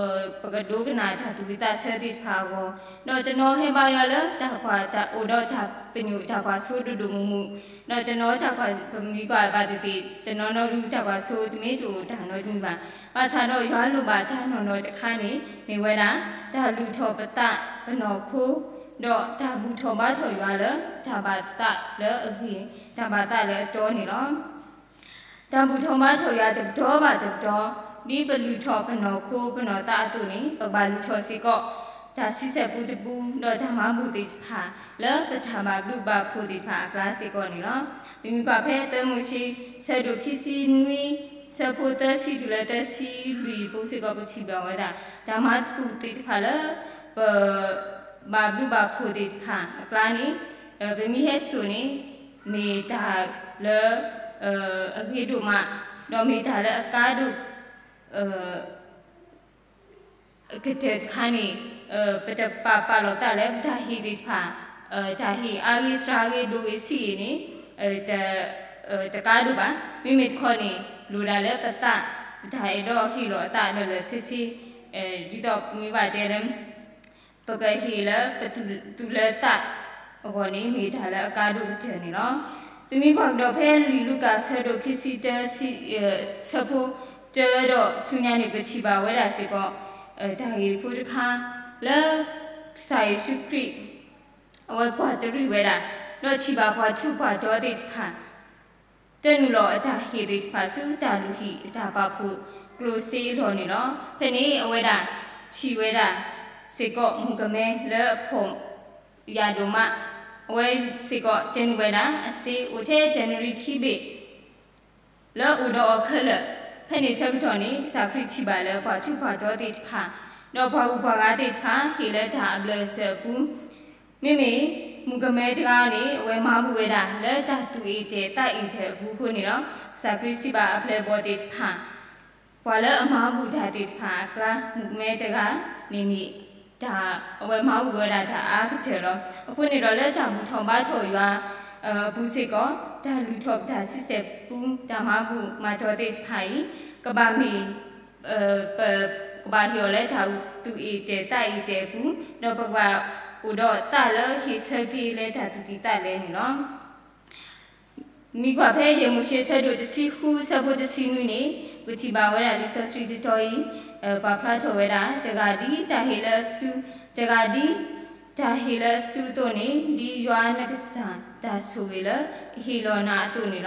နၣ်တၢ်သူၣ်ဝံၣ်သးဆၢသ့ၣ်တဖၣ်အဂီၢ်, ဒီးတနီၤဟဲဘါယွၤလၢတၢ်ကွၢ်တၢ်အိၣ်ဒီးတၢ်ပညိၣ်တၢ်ကွၢ်စိဒိၣ်ဒိၣ်မုၢ်မုၢ်, ဒီးတနီၤတၢ်ကွၢ် ပမ့ၢ်ကွၢ်ဘၣ်သ့ၣ်သ့ၣ် တနီၤနီၤဒုးတၢ်ကွၢ်စိတမ့ၢ်တအိၣ်တၢ်နီတမံၤဘၣ်. ဘၣ်ဆၣ်ဒီးယွၤလိၣ်ဘၣ်တၢ်နီၢ်နီၢ်တခါန့ၣ် မ့ၢ်ဝဲဒၣ် တၢ်လုၢ်ထီၣ်ပသးပနီၢ်ခိ, ဒီးတၢ်ဘူၣ်ထီၣ်ဘါထီၣ်ယွၤလၢ တၢ်ဘၣ်သးလၢအဂ့ၤ, တၢ်ဘၣ်သးလၢအတီန့ၣ်လီၤ. တၢ်ဘူၣ်ထီၣ်ဘါထီၣ်ယွၤတကတီၢ်ဘၣ်တကတီၢ်, ဒ်ပလုၢ်ထီၣ်ပနီၢ်ခိပနီၢ်သးအသိးန့ၣ် ပကဘၣ်လုၢ်ထီၣ်စ့ၢ်ကီး တၢ်ဆံဆဲၣ်ပူတပူ ဒီးတၢ်မၤဘူၣ်သ့ၣ်တဖၣ် လၢပတၢ်ဘၣ်ဘျုးဘၣ်ဖှိၣ်သ့ၣ်တဖၣ်အကျါစ့ၢ်ကီးန့ၣ်လီၤ. ပမ့ၢ်ကွၢ်ဖဲ တၢမိၤၡ့ ဆၢဒိၣ်ခံဆံနွံ ဆၢဖိသၢဆံတုၤလၢသၢဆံလွံၢ်အပူၤစ့ၢ်ကီး ပထံၣ်ဘၣ်ဝဲဒၣ် တၢ်မၤဘူၣ်သ့ၣ်တဖၣ်လၢ ပ ဘၣ်ဘျုးဘၣ်ဖှိၣ်သ့ၣ်တဖၣ်အကျါန့ၣ် ပမ့ၢ်ဟဲစိာ်န့ၣ် မ့ၢ်တၢ်လၢ အဂ့ၤဒိၣ်မး, ဒီးမ့ၢ်တၢ်လၢအကါဒိၣ် ကတၢၢ်တခါန့ၣ် ပတပာ်ပာ်လီၤပသးလၢ ပတၢ်ဟ့ၣ်သ့ၣ်တဖၣ် တၢ်ဟ့ၣ်အါဂ့ၤစှၤဂ့ၤဒိၣ်ဂ့ၤဆံးဂ့ၤန့ၣ် တကါဒိၣ်ဘၣ်. မ့မ့ၢ်တခီန့ၣ် လိၣ်ဒၣ်လၢပသး ပတၢ်အဲၣ်ဒိးဟ့ၣ်လီၤအသးလၢာ်လၢာ်ဆ့ဆ့ ဒ်သိးပမ့ၢ်ဘၣ်တဲလၢ ပကဟ့ၣ်လၢပသူၣ်လၢသးအဂီၢ်န့ၣ် မ့ၢ်တၢ်လၢအကါဒိၣ်ကတၢၢ်န့ၣ်လီၤ. ပမ့ၢ်ကွၢ်ကဒီးဖဲလံာ်လူၤကၣ်ဆၢဒိၣ်ခံဆံတၢ ဆၢဖိတၢဒီးဆူညါန့ၣ် ပကထံၣ်ဘၣ်ဝဲဒၣ်စ့ၢ်ကီး တၢ်ဂ့ၢ်ဖိတခါ လၢ ကစၢ်ယ့ၣ်ၡူးခရံာ် အဝဲကွၢ်တရံးဝဲဒၣ် ဒီးထံၣ်ဘၣ်ပှၤထူးပှၤတီၤသ့ၣ်တဖၣ် တၢ်နုာ်လီၤအတၢ်ဟ့ၣ်သ့ၣ်တဖၣ်ဆူတၢ်လုၢ်ဟံၣ်အတၢ်ပာ်ဖှိၣ်ကျိၣ်စ့အလီၢ်န့ၣ်လီၤ. ဖဲန့ၣ်အဝဲဒၣ်ထံၣ်ဝဲဒၣ်စ့ၢ်ကီး မုၣ်ကမဲလၢအဖှီၣ်ယာ်ဒိၣ်မး, အဝဲစ့ၢ်ကီးတဲနုာ်ဝဲဒၣ် အစ့အိၣ်ထဲတနရံၣ်ခံဘ့ၣ် လၢအိၣ်ဒီးအီၤခဲလၢာ်. ဖဲန့ၣ်ဆၢကတီၢ်န့ၣ် ကစၢ်ခရံာ်ထံၣ်ဘၣ်လၢပှၤထူးပှၤတီၤသ့ၣ်တဖၣ် ဒီးပှၤဂုၤပှၤဂၤသ့ၣ်တဖၣ် ဟ့ၣ်လၢတၢ်အဘျၢၣ်စၢၤအပူၤ မ့မ့ၢ်မုၣ်ကမဲတဂၤန့ၣ် အဝဲမၤဘူၣ်ဝဲဒၣ်လၢတၢ်သူၣ်အ့ၣ်တဲာ်သးအ့ၣ်တဲာ်အပူၤအဃိန့ၣ်လီၤ. ကစၢ်ခရံာ်စံးဘၣ်အပျဲၢ်အဘီၣ်သ့ၣ်တဖၣ် ပှၤလၢအမၤဘူၣ်တၢ်သ့ၣ်တဖၣ်အကျါ မုၣ်ကမဲတဂၤန့ၣ်မ့ၢ်တၢ် အဝဲမၤဘူၣ်ဝဲဒၣ်တၢ်အါကတၢၢ်လီၤ. အဃိန့ၣ်ဒီးလၢတၢ်ဘူၣ်ထီၣ်ဘါထီၣ်ယွၤအပူၤစ့ၢ်ကီး တၢ်လုၢ်ထီၣ်ပတၢ်ဆံဆဲၣ်ပူ တၢ်မၤဘူၣ်မၤတီၤသ့ၣ်တဖၣ်အံၤ ကဘၣ်မ့ၢ် ပကဘၣ်ဟ့ၣ်အီၤလၢတၢ်သူၣ်အ့ၣ်တဲာ်သးအ့ၣ်တဲာ်အပူၤ, ဒီးပကဘၣ်အိၣ်ဒီးသးလၢဟ့ၣ်ဆၢက့ၤလၢတၢ်သူၣ်ကံၢ်သးလဲန့ၣ်လီၤ. မ့ၢ်ကွၢ်ဖဲယဲၢ်မိၤၡ့ဆၢဒိၣ်တဆံဃုဆၢဖိတဆံနွံန့ၣ် ပထံၣ်ဘၣ်ဝဲဒၣ်လံာ်စီဆှံတတီၤအံၤ ပာ်ဖျါထီၣ်ဝဲဒၣ် တဂၤဒ်တၢ်ဟ့ၣ်လၢအစု, တဂၤဒ်တၢ်ဟ့ၣ်လၢအစုအသိးန့ၣ် ဒ်ယွၤနကစၢ်တၢ်ဆိၣ်ဂ့ၤလၢအဟ့ၣ်လီၤနၤအသိးန့ၣ်လီၤ.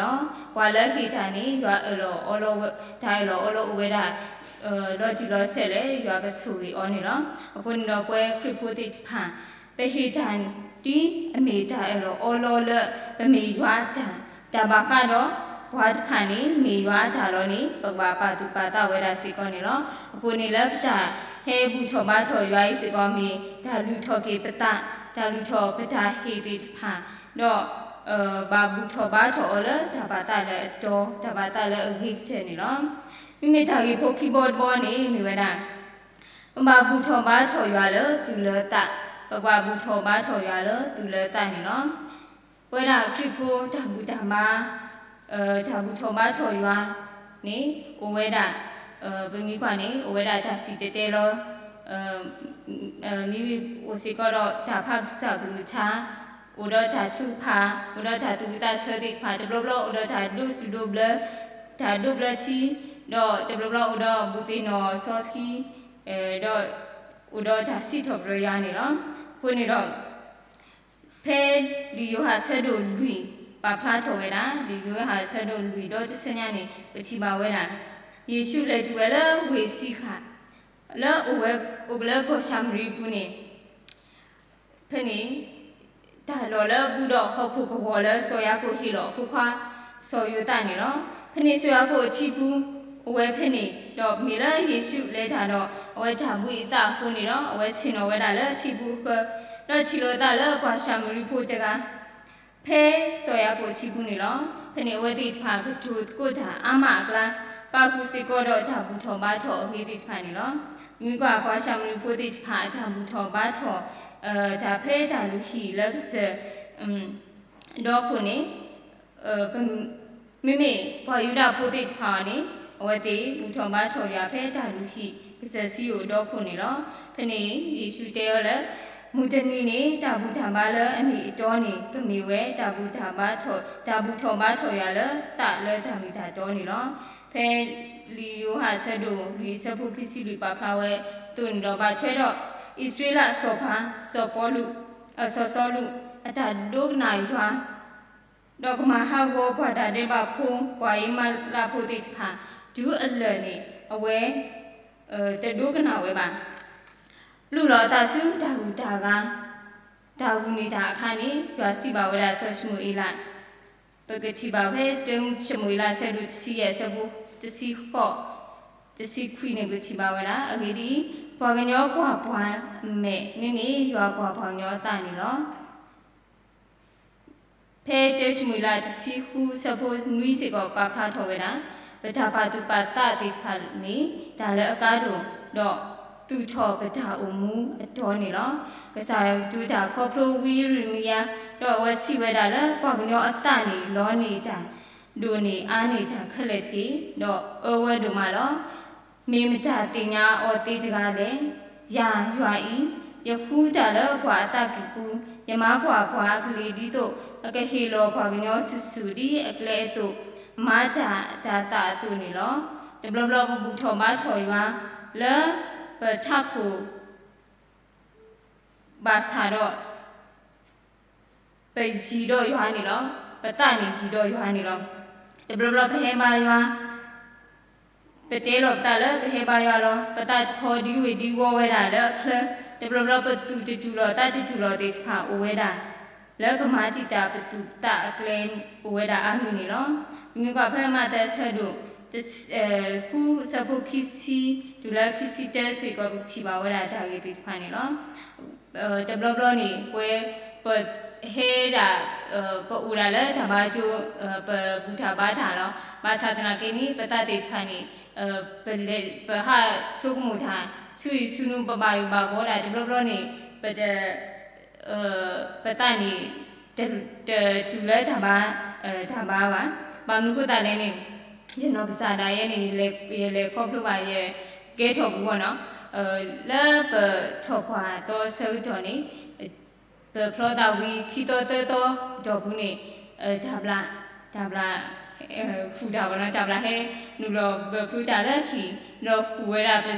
ပှၤလၢအဟ့ၣ်တၢ်န့ၣ် ယွၤအၢၣ်လီၤအီလီၤဝဲ, တၢ်အၢၣ်လီၤအီလီၤအိၣ်ဝဲဒၣ် လီၤတံၢ်လီၤဆဲးလၢယွၤကဆိၣ်ဂ့ၤအီၤန့ၣ်လီၤ. အဃိန့ၣ်ဒီးပဝဲခရံာ်ဖိသ့ၣ်တဖၣ် ပဟ့ၣ်တၢ်ဒ်အမ့ၢ်တၢ်အၢၣ်လီၤအီလီၤလၢ ပမ့ၢ်ယွၤအတၢ်, တၢ်ဘၣ်ဃးဒီးပှၤတဖၣ်န့ၣ် မ့ၢ်ယွၤအတၢ်လီၤန့ၣ် ပကဘၣ်ပာ်သူၣ်ပာ်သးဝဲဒၣ်စ့ၢ်ကီးန့ၣ်လီၤ. အဃိန့ၣ်လၢပတၢ်ဟဲဘူၣ်ထီၣ်ဘါထီၣ်ယွၤအံၤစ့ၢ်ကီးမ့ၢ် တၢ်လုၢ်ထီၣ်က့ၤပသး, တၢ်လုၢ်ထီၣ်ပတၢ်ဟ့ၣ်သ့ၣ်တဖၣ်, ဒီး ဘၣ်ဘူၣ်ထီၣ်ဘါထီၣ်အီၤလၢတၢ်ပာ်သးလၢအတီ, တၢ်ပာ်သးလၢအဂ့ၤကတၢၢ်န့ၣ်လီၤ. မ့မ့ၢ်တၢ်ဂ့ၢ်ဖိခံဘီတဘီန့ၣ် မ့ၢ်ဝဲဒၣ် ပဘၣ်ဘူၣ်ထီၣ်ဘါထီၣ်ယွၤလၢသူၣ်လၢသး, ပကဘၣ်ဘူၣ်ထီၣ်ဘါထီၣ်ယွၤလၢသူၣ်လၢသးန့ၣ်လီၤ. ပဝဲဒၣ်ခရံာ်ဖိတၢ်ဘူၣ်တၢ်ဘါ တၢ်ဘူၣ်ထီၣ်ဘါထီၣ်ယွၤန့ၣ် အိၣ်ဝဲဒၣ်, ပမ့ၢ်ကွၢ်န့ၣ် အိၣ်ဝဲဒၣ်တၢ်စံၣ်တဲၤတဲလီၤ, မ့မ့ၢ်အိၣ်စ့ၢ်ကီးဒီးတၢ်ဖးကစၢ်ကလုၢ်ကထါ, အိၣ်ဒီးတၢ်ထုကဖၣ်, အိၣ်ဒီးတၢ်သူၣ်ဝံၣ်သးဆၢသ့ၣ်တဖၣ်, တဘျီဘျီအိၣ်ဒီးတၢ်ဒိးစူၣ်ဒိးဘျၢ, တၢ်ဒိးဘျၢထံ, ဒီးတဘျီဘျီအိၣ်ဒီးဘူးသ့ၣ်နီၣ်စီဆှံ, ဒီးအိၣ်ဒီးတၢ်စံးထီၣ်ပတြၢၤယွၤန့ၣ်လီၤ. အဃိန့ၣ်ဒီး ဖဲလံာ်ယိၤဟၣ်အဆၢဒိၣ်လွံၢ် ပာ်ဖျါထီၣ်ဝဲဒၣ်, လံာ်ယိၤဟၣ်အဆၢဒိၣ်လွံၢ်ဒီတဆၢညါန့ၣ် ပထံၣ်ဘၣ်ဝဲဒၣ်, ယ့ၣ်ၡူးလဲၤတုၤဝဲလၢဝ့ၢ်စံဃၣ်, လၢအိၣ်ဝဲ, အိၣ်လၢကီၢ်ၡၤမရံပူၤန့ၣ်, ဖဲန့ၣ် တၢ်လီၢ်လၢအဘူးဒီးဟီၣ်ခိၣ်ကဝီၤလၢစီၤယၤကိာ်ဟ့ၣ်လီၤအဖိခွါ စီၤယိၤသးန့ၣ်လီၤ. ဖဲန့ၣ်စီၤယၤကိာ်အထံပူၤ အိၣ်ဝဲဖဲန့ၣ်, ဒီးမ့ၢ်လၢယ့ၣ်ၡူးလဲၤတၢ်ဒီး အဝဲတၢ်ဘှံးအသးအဃိန့ၣ်ဒီး အဝဲဆ့ၣ်နီၤဝဲဒၣ်လၢထံပူၤအဃၢၤ, ဒီးထံၣ်လိာ်အသးလၢပှၤၡၤမရံဖိတဂၤ ဖဲစီၤယၤကိာ်အထံပူၤန့ၣ်လီၤ. ဖဲန့ၣ်အဝဲသ့ၣ်တဖၣ်ကတိၤသကိးတၢ်အါမးအကျါ, ပာ်ဃုာ်စ့ၢ်ကီးဒီးတၢ်ဘူၣ်ထီၣ်ဘါထီၣ်အဂ့ၢ်သ့ၣ်တဖၣ်န့ၣ်လီၤ. မ့ၢ်ကွၢ်ပှၤၡၤမရံဖိသ့ၣ်တဖၣ်အတၢ်ဘူၣ်ထီၣ်ဘါထီၣ်, တၢ်ဖဲတၢ်လုၢ်ဟံၣ်လၢကစၢၢ် ဒီခိၣ်န့ၣ်, မ့မ့ၢ်ပှၤယူဒၤဖိသ့ၣ်တဖၣ်အံၤန့ၣ် အဝဲသ့ၣ်ဘူၣ်ထီၣ်ဘါထီၣ်ယွၤဖဲတၢ်လုၢ်ဟံၣ်ကစၢၢ်စံယိၣ်အဒီခိၣ်န့ၣ်လီၤ. ဖဲန့ၣ်ယ့ၣ်ၡူးတဲအီၤလၢ မုၢ်တနံၤန့ၣ် တၢ်ဘူၣ်တၢ်ဘါလၢအမ့ၢ်အတီန့ၣ် ကမ့ၢ်ဝဲတၢ်ဘူၣ်တၢ်ဘါထီၣ်, တၢ်ဘူၣ်ထီၣ်ဘါထီၣ်ယွၤလၢသးလၢတၢ်မ့ၢ်တၢ်တီန့ၣ်လီၤ. ဖဲလံာ်ယိၤဟၣ်အဆၢဒိၣ်လွံၢ်အဆၢဖိခံဆံလွံၢ်ပာ်ဖျါဝဲအသိးန့ၣ်ဒီး ဘၣ်ထွဲဒီး အံၣ်စရ့လးအစီၤပၤ စီၤပီလူး, စီၤစီလူး အတၢ်ဒိကနၣ်ယွၤ ဒီးကမၤဟးဂီၤပှၤတၢ်ဒဲးဘးဖိ ပှၤအ့မၤလးဖိသ့ၣ်တဖၣ် တုၤအလၢာ်န့ၣ် အဝဲ တဒိကနၣ်ဝဲဘၣ်. လူလီၤအသးဆူတၢ်ဂုၤတၢ်ဂၤ, တၢ်ဂုၤန့ၢ်တၢ်အခါန့ၣ် ယွၤစံးဘၣ်ဝဲဒၣ်စီၤၡမူၤအ့လး, ပကထံၣ်ဘၣ်ဖဲတၢၡမူၤအ့လးအဆၢဒိၣ်တဆံယဲၢ်အဆၢဖိတဆံဃိး, တဆံခွံန့ၣ် ပကထံၣ်ဘၣ်ဝဲဒၣ်, အဂ့ၢ်ဒ်အံၤ, ပှၤကညီကွၢ်ပှၤအမဲာ်, မ့မ့ၢ်ယွၤကွၢ်ပှၤကညီအသးန့ၣ်လီၤ. ဖဲတၢၡမူၤအ့လးတဆံဃုအဆၢဖိနွံစ့ၢ်ကီးပာ်ဖျါထီၣ်ဝဲဒၣ်, ပတၢ်ပာ်သူၣ်ပာ်သးသ့ၣ်တဖၣ်န့ၣ် တၢ်လၢအကါဒိၣ်, ဒီးသူၣ်ထီၣ်ပတၢ်အိၣ်မူအတီန့ၣ်လီၤ. ကစၢ်ယွၤကတိၤတၢ်ခီဖျိဝံယံးရမံယၤ, ဒီးအဝဲစံးဝဲဒၣ်လၢ ပှၤကညီအသးန့ၣ် လီန့ၢ်တၢ်, ဒိၣ်န့ၢ်အါန့ၢ်တၢ်ခဲလၢာ်တက့ၢ်, ဒီးအၢဝဲဒိၣ်မးလီၤ. မ့ၢ်မတၤသ့ၣ်ညါအီၤသ့တဂၤလဲၣ်. ယၤယွၤအံၤ, ယဃုတၢ်လၢပှၤအသးကံၢ်ပူၤ, ယမၤကွၢ်ပှၤအကလံၤဒ်သိး အကဟ့ၣ်လီၤပှၤကညီစုာ်စုာ်ဒ်အကျဲအသိး, မၤတၢ်အတၤသၣ်အသိးန့ၣ်လီၤ. တဘျီဘျီပဘူၣ်ထီၣ်ဘါထီၣ်ယွၤ လၢပထးခိၣ် ဘၣ်ဆၣ်ဒီး ပယံၤဒီးယွၤန့ၣ်လီၤ. ပသးန့ၣ်ယံၤဒီးယွၤန့ၣ်လီၤ. တဘျီဘျီပဟဲဘါယွၤ, ပတဲလီၤပသးလၢပဟဲဘါယွၤလီၤ. ပသးတခီဒံဝ့ၢ်ဒံဝီဝဲဒၣ်လၢအချၢ, တဘျီဘျီပသူၣ်တတူၢ်လိာ်သးတတူၢ်လိာ်သ့ၣ်တဖၣ်အိၣ်ဝဲဒၣ် လၢကမၤတံာ်တာ်ပသူၣ်ပသးအကျဲအိၣ်ဝဲဒၣ်အါမံၤန့ၣ်လီၤ. ပမ့ၢ်ကွၢ်ဖဲမးသဲအဆၢဒိၣ် ဃုအဆၢဖိခံဆံ တုၤလၢခံဆံတၢစ့ၢ်ကီး ပကထံၣ်ဘၣ်ဝဲဒၣ်တၢ်ဂ့ၢ်သ့ၣ်တဖၣ်န့ၣ်လီၤ. တဘျီဘျီန့ၣ် ပဝဲ ပဟဲဒၣ် ပအိၣ်ဒၣ်လၢတၢ်ဘါကၠိ ပဘူၣ်တၢ်ဘါတၢ်လီၤ. ဘၣ်ဆၣ်သနာ်က့န့ၣ် ပသးသ့ၣ်တဖၣ်န့ၣ် ပလဲၤ ပဟးဆိကမိၣ်တၢ် ဆူအံၤဆူနူၤ ပဘၣ်ယိၣ်ဘၣ်ဘီဒၣ် တဘျီဘျီန့ၣ် ပတ ပသးန့ၣ် တ တတုၤလၢတၢ်ဘါ တၢ်ဘါဘၣ်. ဘၣ်မနုၤဃိသတးလဲၣ်န့ၣ် ယနီၢ်ကစၢ်ဒၣ်ယဲန့ၣ် ယလဲၤခီဖျိဘၣ် ယကဲထီၣ်ပူၤဂီၢ်နီၤ လၢပထီၣ်ပှၢ်သီအဆၢကတီၢ်န့ၣ် ပဖျီသးဝံၤခံသီသၢသီအတီၢ်ပူၤန့ၣ် တၢ်ဘျၣ် တၢ်ဘျၣ် ဃုာ်တၢ်ဘၣ်နီၤ တၢ်ဘျၣ်ဟဲနုာ်လီၤဘၢၣ်ဖျိတၢ်လၢဟံၣ် ဒီးဃုာ်ဝဲဒၣ်ပ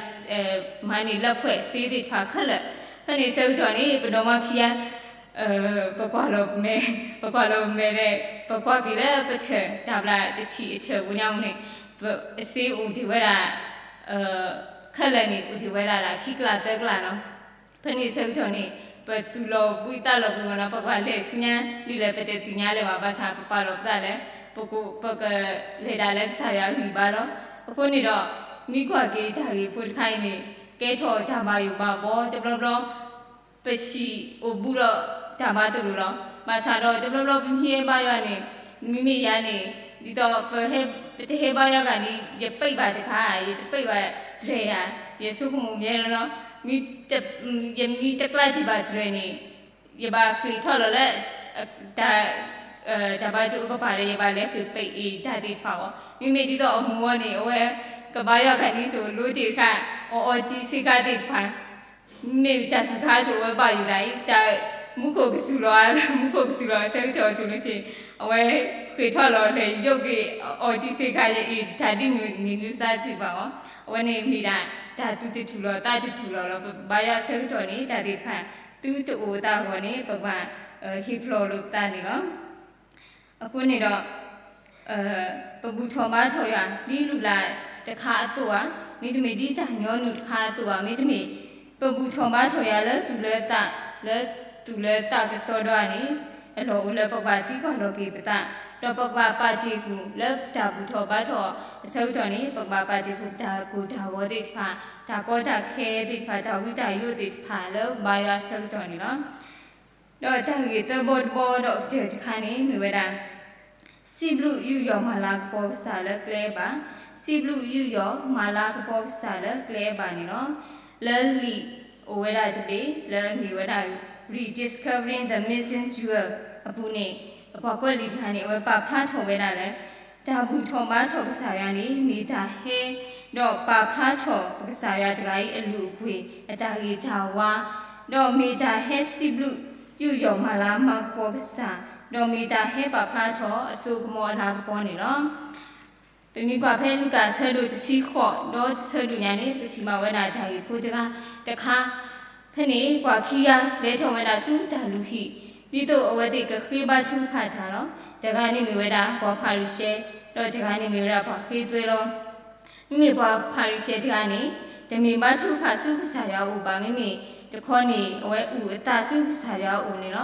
မၤန့ၢ်လၢပှဲၤစ့သ့ၣ်တဖၣ်ခဲလၢာ်. ဖဲန့ၣ်အဆၢကတီၢ်န့ၣ် ပဒီမါခံဂၤ ပကွၢ်လီၤမဲာ် ပကွၢ်လီၤမဲာ်ဒီး ပကွၢ်က့ၤလၢပထၢၣ် တၢ်ဘျၣ်တထံၣ်အထၢၣ်ပူၤညါမူန့ၣ် အစ့အိၣ်တ့ၢ်ဝဲဒၣ် ခဲလၢာ်န့ၣ် အိၣ်တ့ၢ်ဝဲဒၣ်ဒၣ်ခံကျးသၢကျးလီၤ. ဖဲန့ၣ်အဆၢကတီၢ်န့ၣ် ပသူၣ်လီၤဘှံးသးလီၤဘှံးဝဲနီၤ ပကွၢ်လဲၤဆူညါ ဒ်လဲၣ်ပတသ့ၣ်ညါလၢၤဘၣ် ဘၣ်ဆၣ်ပပာ်လီၤပသးလၢ ပကလဲၤဒၣ်လၢကစၢ်ယွၤအဂံၢ်ဘါလီၤ. အဃိန့ၣ်ဒီး မ့ၢ်ကွၢ်က့ၤတၢ်ဂ့ၢ်ဖိတခါအံၤန့ၣ် ကဲထီၣ်တၢ်ဘၣ်ယိၣ်ဘၣ်ဘီ တဘျီဘျီ ပဟံၣ်အိၣ်ဘူးဒီးတၢ်ဘါတလိၤလီၤ. ဘၣ်ဆၣ်ဒီးတဘျီဘျီပမ့ၢ်ဟဲဘါယွၤန့ၣ် မ့မ့ၢ်ယၤန့ၣ် ဒ်သိးပဟဲ ပတဟဲဘါယွၤဂၤန့ၣ် ယပံးဘၣ်တခါ ယတပံးဘၣ်တြဲၤယၤ ယဆိကမိၣ်မ့ၢ်လီၤ မ့ၢ် ယမ့ၢ်တကျါတံၢ်ဘၣ်တြဲၤန့ၣ် ယဘၣ်ဃ့ၢ်ထီၣ်လီၤလၢ တၢ် တၢ်ဘါကၠိအိၣ်ကပၤဒီး ယဘၣ်လဲၤဃ့ၢ်ပအ့ၣ်တၢ်သ့ၣ်တဖၣ်အီၤ, မ့မ့ၢ်ဒ်သိးအမိၢ်အီၤန့ၣ် အဝဲကဘါယွၤကၤဒ်သိးလိတ့ၢ်တခါ, အီၣ်အီၣ်ကံစ့ကၤသ့ၣ်တဖၣ်, မ့ၢ်တၢ်စူၤခါအသိး အဝဲဘၣ်ယိၣ်ဒၣ်အံၤ တၢ်မူခိၣ်ကစူၤလီၤဧါ, မူခိၣ်ကစူၤလီၤအဆၢကတီၢ်အသိးလီၤဆ့, အဝဲဃ့ၢ်ထီၣ်လီၤလဲၤယိးက့ၤ အီၣ်ကံစ့ကၤ ယအ့ၣ်တၢ်ဒ်မုၢ်နံၤမုၢ်သါသ့ၣ်တဖၣ်အီၤ, အဝဲန့ၣ်မ့ၢ်ဒၣ် တၢ်သူၣ်တထူၣ်လီၤသးတထူၣ်လီၤလီၤ. ပဘါယွၤအဆၢကတီၢ်န့ၣ် တၢ်သ့ၣ်တဖၣ် သုတအိၣ်အသးအဂီၢ်န့ၣ် ပကဘၣ်ဟ့ၣ်ဖျိးလိာ်ပသးန့ၣ်လီၤ. အဃိန့ၣ်ဒီး ပဘူၣ်ထီၣ်ဘါထီၣ်ယွၤ ဒ်လုၢ်လၢ်တခါအသိးဧါ, မ့တမ့ၢ်ဒ်တၢ်ညီနုၢ်တခါအသိးဧါ, မ့တမ့ၢ် ပဘူၣ်ထီၣ်ဘါထီၣ်ယွၤလၢသူၣ်လၢသး, လၢသူၣ်လၢသးကစီဒီဧါန့ၣ် အလီၢ်အိၣ်လၢပကဘၣ်သံကွၢ်လီၤက့ၤပသး, ဒီးပကဘၣ်ပာ်တ့ၢ်ဃုာ်လၢပတၢ်ဘူၣ်ထီၣ်ဘါထီၣ်အဆၢကတီၢ်န့ၣ် ပကဘၣ်ပာ်တ့ၢ်ဃုာ်ပတၢ်ကိၢ်တၢ်ဂီၤသ့ၣ်တဖၣ်, တၢ်ကီတၢ်ခဲသ့ၣ်တဖၣ်, တၢ်ဝံတၢ်ယိးသ့ၣ်တဖၣ်လၢဘါယွၤအဆၢကတီၢ်န့ၣ်လီၤ. ဒီးတၢ်ဂ့ၢ်သၢဘီတဘီဒီးအကတၢၢ်တခါန့ၣ် မ့ၢ်ဝဲဒၣ် စံးဘျုးယူးယီၣ်မၤလၤကပီၤကစၢ်လၢကျဲအဘၣ်, စံးဘျုးယူးယီၣ်မၤလၤကပီၤကစၢ်လၢကျဲအဘၣ်န့ၣ်လီၤ. လၢလံာ်အိၣ်ဝဲဒၣ်တဘ့ၣ် လၢအမ့ၢ်ဝဲဒၣ် Rediscovering the Missing Jewel အပူၤန့ၣ် ပှၤကွဲးလံာ်တဂၤန့ၣ် အဝဲပာ်ဖျါထီၣ်ဝဲဒၣ်လၢ တၢ်ဘူၣ်ထီၣ်ဘါထီၣ်ကစၢ်ယွၤန့ၣ် မ့ၢ်တၢ်ဟဲ ဒီးပာ်ဖျါထီၣ်ပကစၢ်ယွၤတဂၤအံၤအလုၢ်အပှ့ၤ အတၢ်ဂ့ၤတၢ်ဝါ, ဒီးမ့ၢ်တၢ်ဟဲစံးဘျုးယူးယီၣ်မၤလၤမၤကပီၤကစၢ်, ဒီးမ့ၢ်တၢ်ဟဲပာ်ဖျါထီၣ်အစိကမီၤအလၤကပီၤန့ၣ်လီၤ. ပမ့ၢ်ကွၢ်ဖဲလူၤကၣ်အဆၢဒိၣ်တဆံဃိး ဒီးတဆၢဒိၣ်ညါန့ၣ် ပကထံၣ်ဘၣ်ဝဲဒၣ်တၢ်ဂ့ၢ်ဖိတဂၤတခါ, ဖဲန့ၣ်ပှၤခံဂၤလဲၤထီၣ်ဝဲဒၣ်ဆူတၢ်လုၢ်ဟံၣ် ဒ်သိးအဝဲသ့ၣ်ကဃ့ဘါထုကဖၣ်တၢ်လီၤ. တဂၤန့ၣ်မ့ၢ်ဝဲဒၣ်ပှၤဖၤရံၤၡဲ, ဒီးတဂၤန့ၣ်မ့ၢ်ဝဲဒၣ်ပှၤဃ့သွဲလီၤ. မ့မ့ၢ်ပှၤဖၤရံၤၡဲတဂၤန့ၣ် တမ့ၢ်ဘါထုကဖၣ်ဆူကစၢ်ယွၤအအိၣ်ဘၣ်, မ့မ့ၢ်တခီန့ၣ် အဝဲအုၣ်အသးဆူကစၢ်ယွၤအအိၣ်န့ၣ်လီၤ.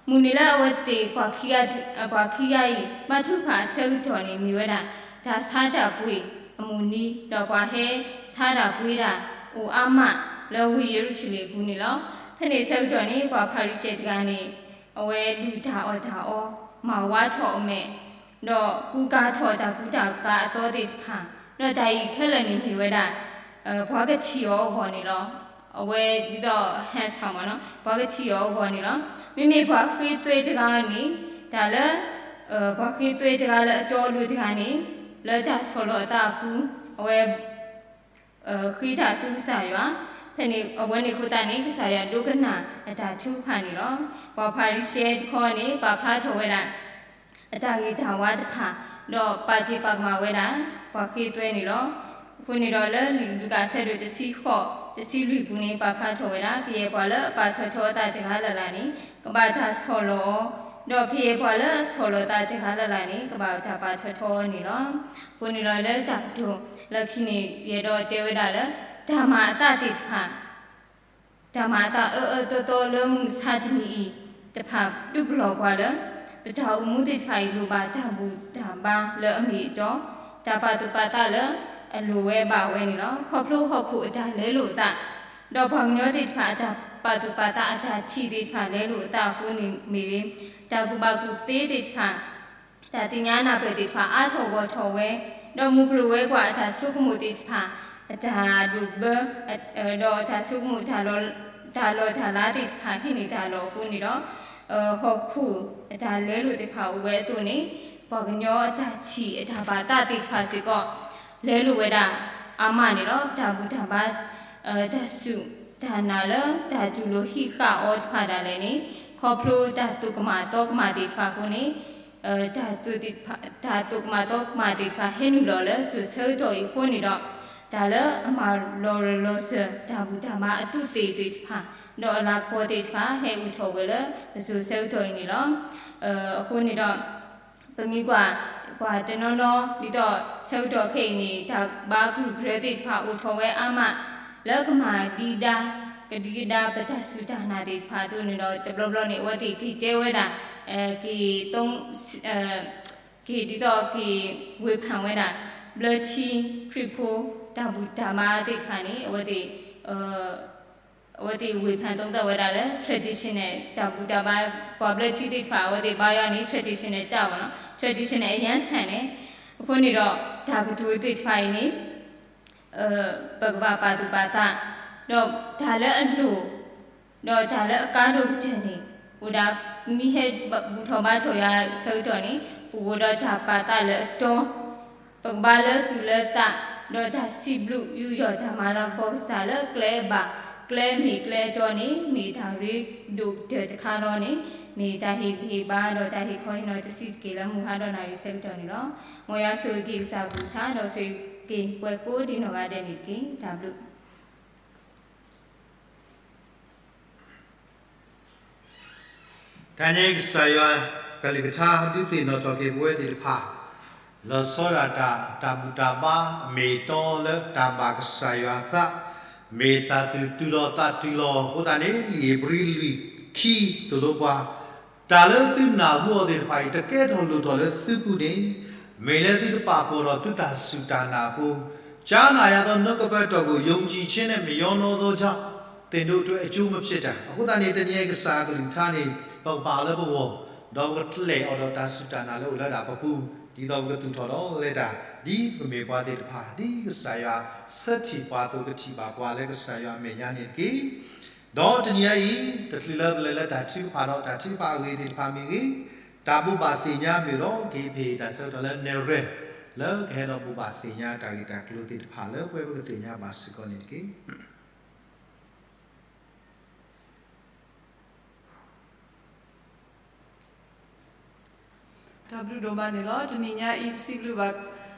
မုၢ်နံၤလၢအဝဲသ့ၣ် ပှၤခံဂၤအံၤ ဘါထုကဖၣ်အဆၢကတီၢ်န့ၣ် မ့ၢ်ဝဲဒၣ် တၢ်ဆါတၢ်ပှ့ၤအမုၢ်နံၤ, ဒီးပှၤဟဲဆါတၢ်ပှ့ၤတၢ်အိၣ်အါမး လၢဝ့ၢ်ယရူၤၡလ့ၣ်အပူၤန့ၣ်လီၤ. ဖဲန့ၣ်အဆၢကတီၢ်န့ၣ် ပှၤဖၤရံၤၡဲတဂၤန့ၣ် အဝဲဒုၣ်တၢ်အီၣ်တၢ်အီ, မၤဝါထီၣ်အမဲာ်, ဒီးကူကၤထီၣ်တၢ်ကူတၢ်ကၤအသီသ့ၣ်တဖၣ်, ဒီးတၢ်အံၤခဲလၢာ်န့ၣ်မ့ၢ်ဝဲဒၣ် ပှၤကထံၣ်အီၤအဂီၢ်န့ၣ်လီၤ. အဝဲဒ်သိး handsome မ့ၢ်နီၤ ပှၤကထံၣ်အီၤအဂီၢ်န့ၣ်လီၤ. မ့မ့ၢ်ပှၤဃ့သွဲတဂၤန့ၣ် တၢ်လၢ ပှၤဃ့သွဲတဂၤလၢအတီအလိၤတဂၤန့ၣ် လၢတၢ်ဆီၣ်လီၤအသးအပူၤ အဝဲ ဃ့တၢ်ဆူကစၢ်ယွၤ, ဖဲန့ၣ်အဝဲန့ၣ်အဃိသတးန့ၣ် ကစၢ်ယွၤဒိကနၣ်အတၢ်ထုကဖၣ်န့ၣ်လီၤ. ပှၤဖၤရံၤၡဲတခီန့ၣ် ပာ်ဖျါထီၣ်ဝဲဒၣ် အတၢ်ဂ့ၤတၢ်ဝါတဖၣ်, ဒီးပာ်တ့ၢ်ပာ်ကမၣ်ဝဲဒၣ် ပှၤဃ့သွဲန့ၣ်လီၤ. အဃိန့ၣ်ဒီးလၢလံာ်လူၤကၣ်အဆၢဒိၣ်တဆံဃိး တဆံလွံၢ်အပူၤန့ၣ် ပာ်ဖျါထီၣ်ဝဲဒၣ် ကယဲၢ်ပှၤလၢအပာ်ထီၣ်ထီအသးတဂၤလၢ်လၢ်န့ၣ် ကဘၣ်တၢ်ဆီၣ်လီၤအီၤ, ဒီးကယဲၢ်ပှၤလၢအဆီၣ်လီၤသးတဂၤလၢ်လၢ်န့ၣ် ကဘၣ်တၢ်ပာ်ထီၣ်ထီအီၤန့ၣ်လီၤ. အဃိန့ၣ်ဒီးလၢတၢ်ကတိၤလၢခံန့ၣ် ယအဲၣ်ဒိးတဲဝဲဒၣ်လၢ တၢ်မၤအသးသ့ၣ်တဖၣ် တၢ်မၤအသးအၢအၢသီသီလၢမုၢ်မဆါတနံၤအံၤတဖၣ် ဒုးပလီၢ်ပှၤလၢ ပတၢ်အိၣ်မူသ့ၣ်တဖၣ်အံၤ လိၣ်ဘၣ်တၢ်ဘူၣ်တၢ်ဘါလၢအမ့ၢ်အတီ, တၢ်ပာ်သူၣ်ပာ်သးလၢအလိၣ်ဝဲဘၣ်ဝဲန့ၣ်လီၤ. ခီဖျိဟီၣ်ခိၣ်အတၢ်လဲလိာ်အသး, ဒီးပှၤကညီသ့ၣ်တဖၣ်အတၢ်ပာ်သူၣ်ပာ်သးအတၢ်ထံၣ်သ့ၣ်တဖၣ်လဲလိာ်အသးအဃိန့ၣ်မ့ၢ်ဂ့ၤ, တၢ်ကူၣ်ဘၣ်ကူၣ်သ့သ့ၣ်တဖၣ် တၢ်သ့ၣ်ညါနၢ်ပၢၢ်သ့ၣ်တဖၣ်အါထီၣ်ဂီၢ်ထီၣ်ဝဲ, ဒီးမုၢ်ကျိၤဝဲၤကွာ်အတၢ်ဆိကမိၣ်သ့ၣ်တဖၣ် အတၢ်ဒိၣ်ဘၢ, ဒီးတၢ်ဆိကမိၣ် တၢ်လီၢ်တၢ်လၤသ့ၣ်တဖၣ်ဟံးန့ၢ်တၢ်လီၢ်အဃိန့ၣ်ဒီး ဟီၣ်ခိၣ်အတၢ်လဲလိာ်သ့ၣ်တဖၣ်အိၣ်ဝဲအသိးန့ၣ် ပှၤကညီအတၢ်ထံၣ်အတၢ်ပာ်သးသ့ၣ်တဖၣ်စ့ၢ်ကီး လဲလိာ်ဝဲဒၣ်အါမးန့ၣ်လီၤ. တၢ်ဘူၣ်တၢ်ဘါ တၢ်စူၢ်တၢ်နာ်လၢတၢ်တူၢ်လိာ်ဟံးဃာ်အီၤတဖၣ်ဒၣ်လဲာ်န့ၣ် ခီဖျိတၢ်သိၣ်ကမၣ်သီကမၣ်သ့ၣ်တဖၣ်အဃိန့ၣ် တၢ်သိၣ်ကမၣ်သီကမၣ်သ့ၣ်တဖၣ်ဟဲနုာ်လီၤလၢစိၤဆၢကတီၢ်အံၤအဃိန့ၣ်ဒီး တၢ်လၢအမၤလီၤရၢၢ်လီၤစၢၤ တၢ်ဘူၣ်တၢ်ဘါအသူးသ့ၣ်သ့ၣ်တဖၣ် ဒီးအလၤကပီၤသ့ၣ်တဖၣ် ဟဲအိၣ်ထီၣ်ဝဲလၢအစိၤဆၢကတီၢ်အံၤန့ၣ်လီၤ. အဃိန့ၣ်ဒီး ပမ့ၢ်ကွၢ် ပှၤတနီၤနီၤ ဒ်သိးဆၢကတီၢ်ခဲအံၤန့ၣ် တၢ်ဘါကရူၢ်ကရၢသ့ၣ်တဖၣ်အိၣ်ထီၣ်ဝဲအါမး လၢကမၤဒံးဒါ ကဒံကဒါပတၢ်စူၢ်တၢ်နာ်သ့ၣ်တဖၣ်အသိးန့ၣ်ဒီး တဘျီဘျီန့ၣ် အဝဲသ့ၣ်က့ၤတဲဝဲဒၣ် က့ၤ က့ၤဒ်သိးက့ၤဝေဖန်ဝဲဒၣ် ဘျၢထံခရံာ်ဖိ တၢ်ဘူၣ်တၢ်ဘါသ့ၣ်တဖၣ်န့ၣ် အဝဲသ့ၣ် အဝဲသ့ၣ်ဝေဖန်သုံးသပ်ဝဲဒၣ်လၢ traditional တၢ်ဘူၣ်တၢ်ဘါ ပှၤဘျၢထံသ့ၣ်တဖၣ် အဝဲသ့ၣ်ဘါယွၤန့ၣ် traditional ကၢ်ဘၣ်နီၤ traditional အရမ်းဆန်တယ်. အဃိန့ၣ်ဒီး တၢ်ကတိၤသ့ၣ်တဖၣ်အံၤန့ၣ် ပကဘၣ်ပာ်သူၣ်ပာ်သး ဒီးတၢ်လၢအလိၣ် ဒီးတၢ်လၢအကါဒိၣ်ကတၢၢ်န့ၣ် အိၣ်ဒၣ် မ့ၢ်ဟဲဘူၣ်ထီၣ်ဘါထီၣ်ယွၤအဆၢကတီၢ်န့ၣ် ပအိၣ်ဒီးတၢ်ပာ်သးလၢအတီ, ပကဘၣ်လၢသူၣ်လၢသး, ဒီးတၢ်စံးဘျုးယူးယီၣ်တၢ်မၤလၤကပီၤကစၢ်လၢကျဲဘၣ်, ကျဲမ့ၢ်ကျဲအတီန့ၣ် မ့ၢ်တၢ်ရ့ဒိၣ်ကတၢၢ်တခါလီၤန့ၣ်, မ့ၢ်တၢ်ဟ့ၣ်ဂံၢ်ဟ့ၣ်ဘါဒီးတၢ်ဟ့ၣ်ခီဟ့ၣ်နီၤတဆံးတက့ၢ်လၢမုၢ်ဟါဒီးနၣ်ရံၣ်ဆၢကတီၢ်န့ၣ်လီၤ. မ်ယွၤဆိၣ်ဂ့ၤက့ၤကစၢ်အကလုၢ်ကထါ ဒီးဆိၣ်ဂ့ၤက့ၤပှၤကိးဒံနီၢ်ဂၤဒဲးန့ၣ်တက့ၢ်. တၢ်ဘျုး တနံၤအံၤကစၢ်ယွၤကလုၢ်ကထါ ဒုးသ့ၣ်နီၣ်ထီၣ်က့ၤပဝဲသ့ၣ်တဖၣ် လီၤဆီဒၣ်တၢ် တၢ်ဘူၣ်တၢ်ဘါအမ့ၢ်အတီလၢတၢ်ဘၣ်ကစၢ်ယွၤအသး, မ့ၢ်သးတုၤတုၤလီၤသးတုၤလီၤ. အဃိသတးန့ၣ် လံာ်ဧ့ၤဘြံၤလွံၢ်ခံသိၣ်လိပှၤ, တၢ်လၢသုနၢ်ဟူအီၤသ့ၣ်တဖၣ်အံၤ တကဲထီၣ်လိၣ်ထီၣ်လၢသုပူၤန့ၣ်, မ့ၢ်လၢသုတပာ်ဖှိၣ်ဒီးသုတၢ်စူၢ်တၢ်နာ်အဃိ, ကြားနာရသော နှုတ်ကပတ်တော်ကို ယုံကြည်ခြင်းနဲ့ မရောနှောသောကြောင့် သင်တို့အတွက် အကျိုးမဖြစ်တတ်. အဃိသတးန့ၣ် တနံၤအံၤကစၢ်အကလုၢ်ကထါန့ၣ် ပကပာ်လၢပဂီၢ်, ဒီးပကတလဲၤအီၤဒီးတၢ်စူၢ်တၢ်နာ်လၢအိၣ်လၢဒၣ်ပပူၤ, ဒ်သိးပကသူၣ်ထီၣ်ဒီးလဲၤတၢ် ဒ်ပမ့ၢ်ပှၤသ့ၣ်တဖၣ်, ဒ်ကစၢ်ယွၤဆၢထံၣ်ပှၤအသိးကထံၣ်ဘၣ်ပှၤလၢကစၢ်ယွၤအမဲာ်ညါန့ၣ်တက့ၢ်. ဒီးတနံၤအံၤ တချုးလၢပလဲၤလၢတၢ်ထုကဖၣ်ဒီးတၢ်ထုကဖၣ်အဂ့ၢ်သ့ၣ်တဖၣ်မ့ၢ်ဂ့ၤ, တၢ်ဘိးဘၣ်သ့ၣ်ညါမ့ၢ်ဒီး ကဟ့ၣ်တၢ်ဆၢကတီၢ်လၢနဲၣ်ရွဲၣ် လၢကဟဲဒီးဘိးဘၣ်သ့ၣ်ညါတၢ်ဂ့ၢ်တၢ်ကျိၤသ့ၣ်တဖၣ်လၢပဝဲပကသ့ၣ်ညါဘၣ်စ့ၢ်ကီးန့ၣ်တက့ၢ်. တၢ်ဘျုးဒိၣ်မးန့ၣ်လီၤ. တနံၤညါအံၤ ပစံးဘျုးဘၣ်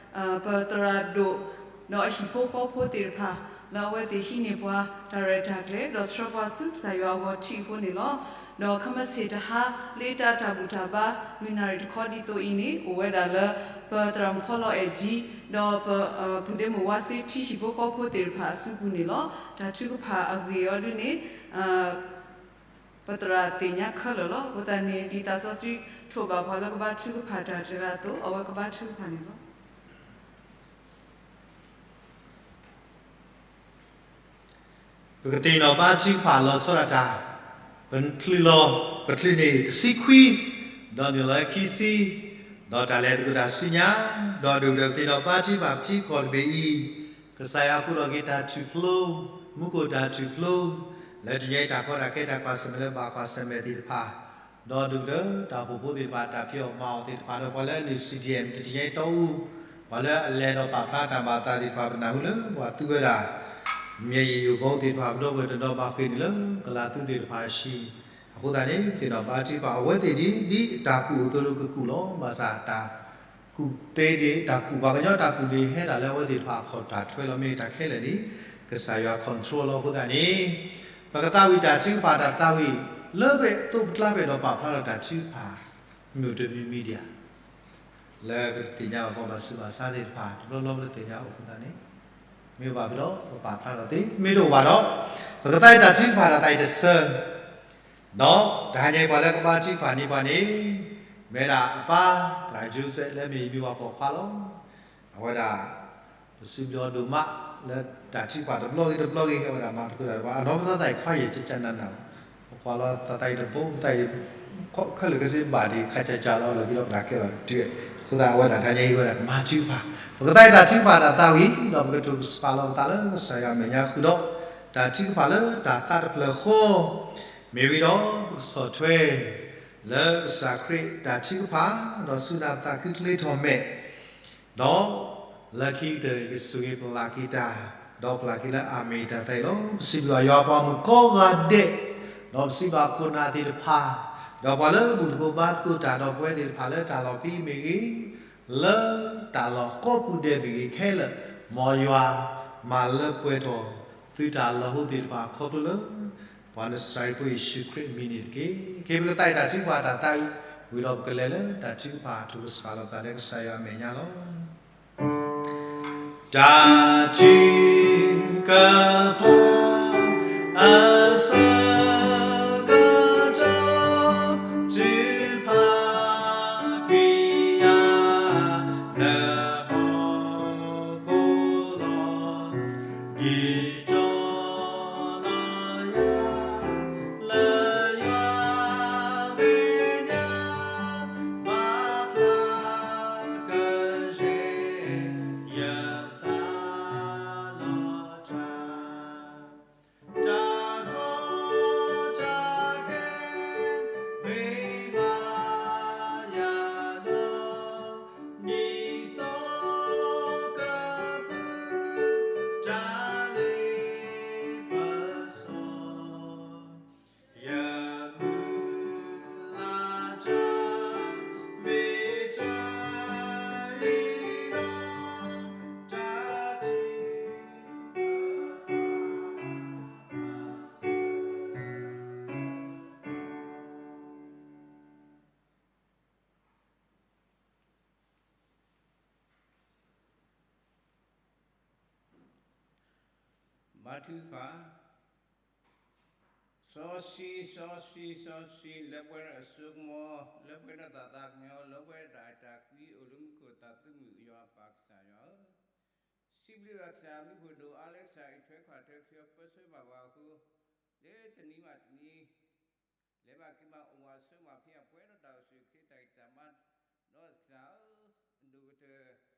ပသရၣ်ဒိၣ် ဒီးအဟံၣ်ဖိဃီဖိသ့ၣ်တဖၣ် လၢအဝဲသ့ၣ်ဟံးန့ၢ်ပှၤတၢ်ရဲၣ်တၢ်ကျဲၤ ဒီးဆှၢပှၤဆူကစၢ်ယွၤအဂီၢ်ထံးအဃိန့ၣ်လီၤ. ဒီးခဲမုၢ်ဆ့ၣ်တဟါ လၢတၢ်ဘူၣ်တၢ်ဘါ လွံၢ်နၣ်ရံၣ်တခီဒ်သိးအံၤန့ၣ် အိၣ်ဝဲဒၣ်လၢ ပသရၣ်မုၣ်ဖီလီၤအဲၣ်ကၠံ ဒီးပပုၢ်ဒ့မုၣ်ဝါစ့ထံ ဟံၣ်ဖိဃီဖိသ့ၣ်တဖၣ်အစုပူၤန့ၣ်လီၤ. တၢ်ထုကဖၣ်အဂ့ၢ်အီၤဒ်န့ၣ် ပသရၣ်သ့ၣ်ညါခဲလၢာ်လီၤ. အဃိသတးန့ၣ် ဒ်သးစီဆှံထိးဘၣ်ပှၤလၢကဘါထုကဖၣ်တၢ်တဂၤအသိး အဝဲကဘါထုကဖၣ်န့ၣ်လီၤ. ပကသ့ၣ်နီၣ်ဘါထုကဖၣ်လီၤဆီဒၣ်တၢ်, ပချုးလီၤ, ပချုးန့ၢ်တဆံခွံ, ဒီးနုာ်လီၤခံဆံ, ဒီးတၢ်လဲၤသကိးတၢ်ဆူညါ, ဒီးဒိၣ်ဒီးပသ့ၣ်နီၣ်ဘါထုကဖၣ်ပထံကီၢ်တဘ့ၣ်အံၤ, ကစၢ်ယွၤအဃိဒီးက့ၤတၢ်ထူၣ်ဖျိ, မူခိၣ်တၢ်ထူၣ်ဖျိ, လၢတနံၤအံၤတၢ်ကီတၢ်ခဲတၢ်ကွၢ်ဆၢၣ်မဲာ်လၢဘၣ်ကွၢ်ဆၢၣ်မဲာ်သ့ၣ်တဖၣ်, ဒီးဒိၣ်ဒီးတၢ်အိၣ်ဖှိၣ်ဖိသ့ၣ်တဖၣ် တၢ်ဖံးအီၣ်မၤအီၣ်သ့ၣ်တဖၣ် ဒီးပှၤလၢအနုာ် CDM တနံၤအံၤတီအူ, ပှၤလၢအလဲၤဒီးပာ်ဖျါတၢ်ဘၣ်သးသ့ၣ်တဖၣ် ပနၢ်ဟူလၢပှၤသူဝဲဒၣ် မျက်ရည်ယိုဗုံးသ့ၣ်တဖၣ် ပဒီပုၢ်ဝဲၢ်တနီၤဘၣ်ဃ့ၢ်န့ၣ်လၢကလၤသူသ့ၣ်တဖၣ်အဟံၣ်, အဃိသတးန့ၣ် ပသ့ၣ်နီၣ်ဘါထုကဖၣ်အဝဲသ့ၣ်ဒ် ဒ်တၢ်ကူၣ်အသိးလၢကကူၣ်လီၤ. ဘၣ်ဆၣ်တၢ်ကူၣ်သ့ဒ်တၢ်ကူၣ်ပှၤကညီတၢ်ကူၣ်န့ၣ် ဟဲဒၣ်လၢအဝဲသ့ၣ်တဖၣ်အခီၣ်တၢ်ထွဲလီၤ. မ့ၢ်တၢ်ခဲလၢာ်န့ၣ် ကစၢ်ယွၤ control လီၤ. အဃိသတးန့ၣ် ပကသးဝံၣ်တၢ်ထုကဖၣ်တၢ်သးဝံၣ် လၢပအဲၣ်ဒိးပာ်ဖျါထီၣ်တၢ်ထုကဖၣ် မ့ၢ်အိၣ်တမံၤမံၤဒံးဧါ လၢပတသ့ၣ်ညါအီၤ ပှၤဘၣ်ဆူးဘၣ်ဆါသ့ၣ်တဖၣ် တဘျီဘျီပတသ့ၣ်ညါအိၣ်အဃိသတးန့ၣ် မ့ၢ်ဘၣ်ပဒီး ပပာ်ဖျါထီၣ်သ့, မ့ၢ်တအိၣ်ဘၣ်ဒီး ပကသးဝံၣ်တၢ်ထုကဖၣ်တၢ်သးဝံၣ်တဆၢ, ဒီးတဟါညါအံၤပှၤလၢကဘါထုကဖၣ်န့ၢ်ပှၤန့ၣ် မ့ၢ်ဝဲဒၣ်အပၢ် သရၣ် Joseph လၢမ့ၢ်ယမ့ၢ်ပှၤပိာ်ခွါလီၤ. အဝဲဒၣ် ပစံးဘျုးအီၤဒိၣ်မး လၢတၢ်ထုကဖၣ်တဘျီဂ့ၤတဘျီဂ့ၤ အဝဲဒၣ်မၤသကိးတၢ်တဖၣ် အနီၢ်ပသးသးအံၤခွါယဲၢ်ကကနၤနၤ, ပကွၢ်လီၤသးသးအံၤတဘိ သးအံၤ ခဲလၢာ်ခဲဆ့ဘၣ်ဒံး ခါကကလီၤလၢာ်က့ၤလီၤ ပတၢ်ကဲလီၤတုၤ, အဃိသတးအဝဲဒၣ်တဟါညါအံၤဝဲဒၣ်ကမၤထုကဖၣ်, ပကသးဝံၣ်တၢ်ထုကဖၣ်တၢ်သးဝံၣ် ဒီးပကတိၤကစၢ်လီၤပသးလၢကစၢ်ယွၤအမဲာ်ညါဃုာ်ဒီး တၢ်ထုကဖၣ်လၢတၢ်သးတဖျၢၣ်ဃီ, မ့ၢ်ဝံၤဒီးပကဆီၣ်ထွဲ လၢကစၢ်ခရံာ်တၢ်ထုကဖၣ် ဒီးစူၢ်နာ်ပသးခုကလ့ထီၣ်မဲာ် ဒီးလၢခံကတၢၢ် ယကဆိၣ်ဂ့ၤပလၢ်က့ၤတၢ်, ဒီးပလၢ်က့ၤလၢအမ့ၢ်တၢ်သးအံၤလီၤ. ပစံးဘျုးယွၤပှၤမုၣ်ကိးဂၤဒဲး, ဒီးပစံးဘျုးခိၣ်နၢ်သ့ၣ်တဖၣ်, ဒီးပှၤလၢဘူၣ်သကိးဘါသကိးတၢ်ဒီးပဝဲသ့ၣ်တဖၣ်လၢတၢ်လီၢ်ဖဲအံၤမ့ၢ်ဂ့ၤ, လၢတၢ်လီၢ်ကိးပူၤဒဲးမ့ၢ်ဂ့ၤခဲလၢာ်, မ်ယွၤမၤလၢပှဲၤထီၣ် သုတၢ်လီၤဟိသ့ၣ်တဖၣ်ခီဖျိလၢ ပှၤနစၤရ့းဖိယ့ၣ်ၡူးခရံာ်အမံၤန့ၣ်တက့ၢ်. က့ၤပကသးဝံၣ်တၢ်ထုကဖၣ်တၢ်သးဝံၣ်, ဝံၤဒီးပကလဲၤလၢတၢ်ထုကဖၣ် တိၤကစၢ်လီၤပသးလၢကစၢ်ယွၤအမဲာ်ညါလီၤ. တၢ်ထုကဖၣ် အဆၢကတီၢ် ထုကဖၣ်ကွံာ်ယၤ လၢဟီၣ်ခိၣ်လီၤ. ဒုးတီၤလီၤယၤ လၢယွၤအမဲာ်ညါ ဘၣ်ဖျါကယဲၢ်ယသးလီၤတၢ် တၢ်ကီတၢ်ခဲ မ့ၢ် ဘါထုကဖၣ်, စီဆှံ, စီဆှံ, စီဆှံ, လၢပှဲၤဒီးအစိကမီၤ, လၢပှဲၤဒီးတၢ်သးကညီၤ, လၢပှဲၤဒီးတၢ်အဲၣ်တၢ်ကွံ, အိၣ်လၢမူခိၣ်သးသမူအယွၤအပၢ်ကစၢ်ယွၤဧၢ, စံးဘျုးဘၣ်ကစၢ်အဘျုးဖှိၣ်ဒိၣ်အါလၢကစၢ်အံးထွဲကွၢ်ထွဲ ခ့အီၤပၢဆှၢဘၣ်ပှၤအဃိ, လၢတနံၤဘၣ်တနံၤ လဲၤဘၣ်က့ၤဘၣ်အိၣ်ဘၣ်ဆိးဘၣ်ဖဲအပှဲၤဒီးတၢ်အိၣ်ဆူၣ်အိၣ်ချ့တၢ်ဂံၢ်တၢ်ဘါ, ဒီးကစၢ်ဧၢ, အဒိၣ်ကတၢၢ် ဒိ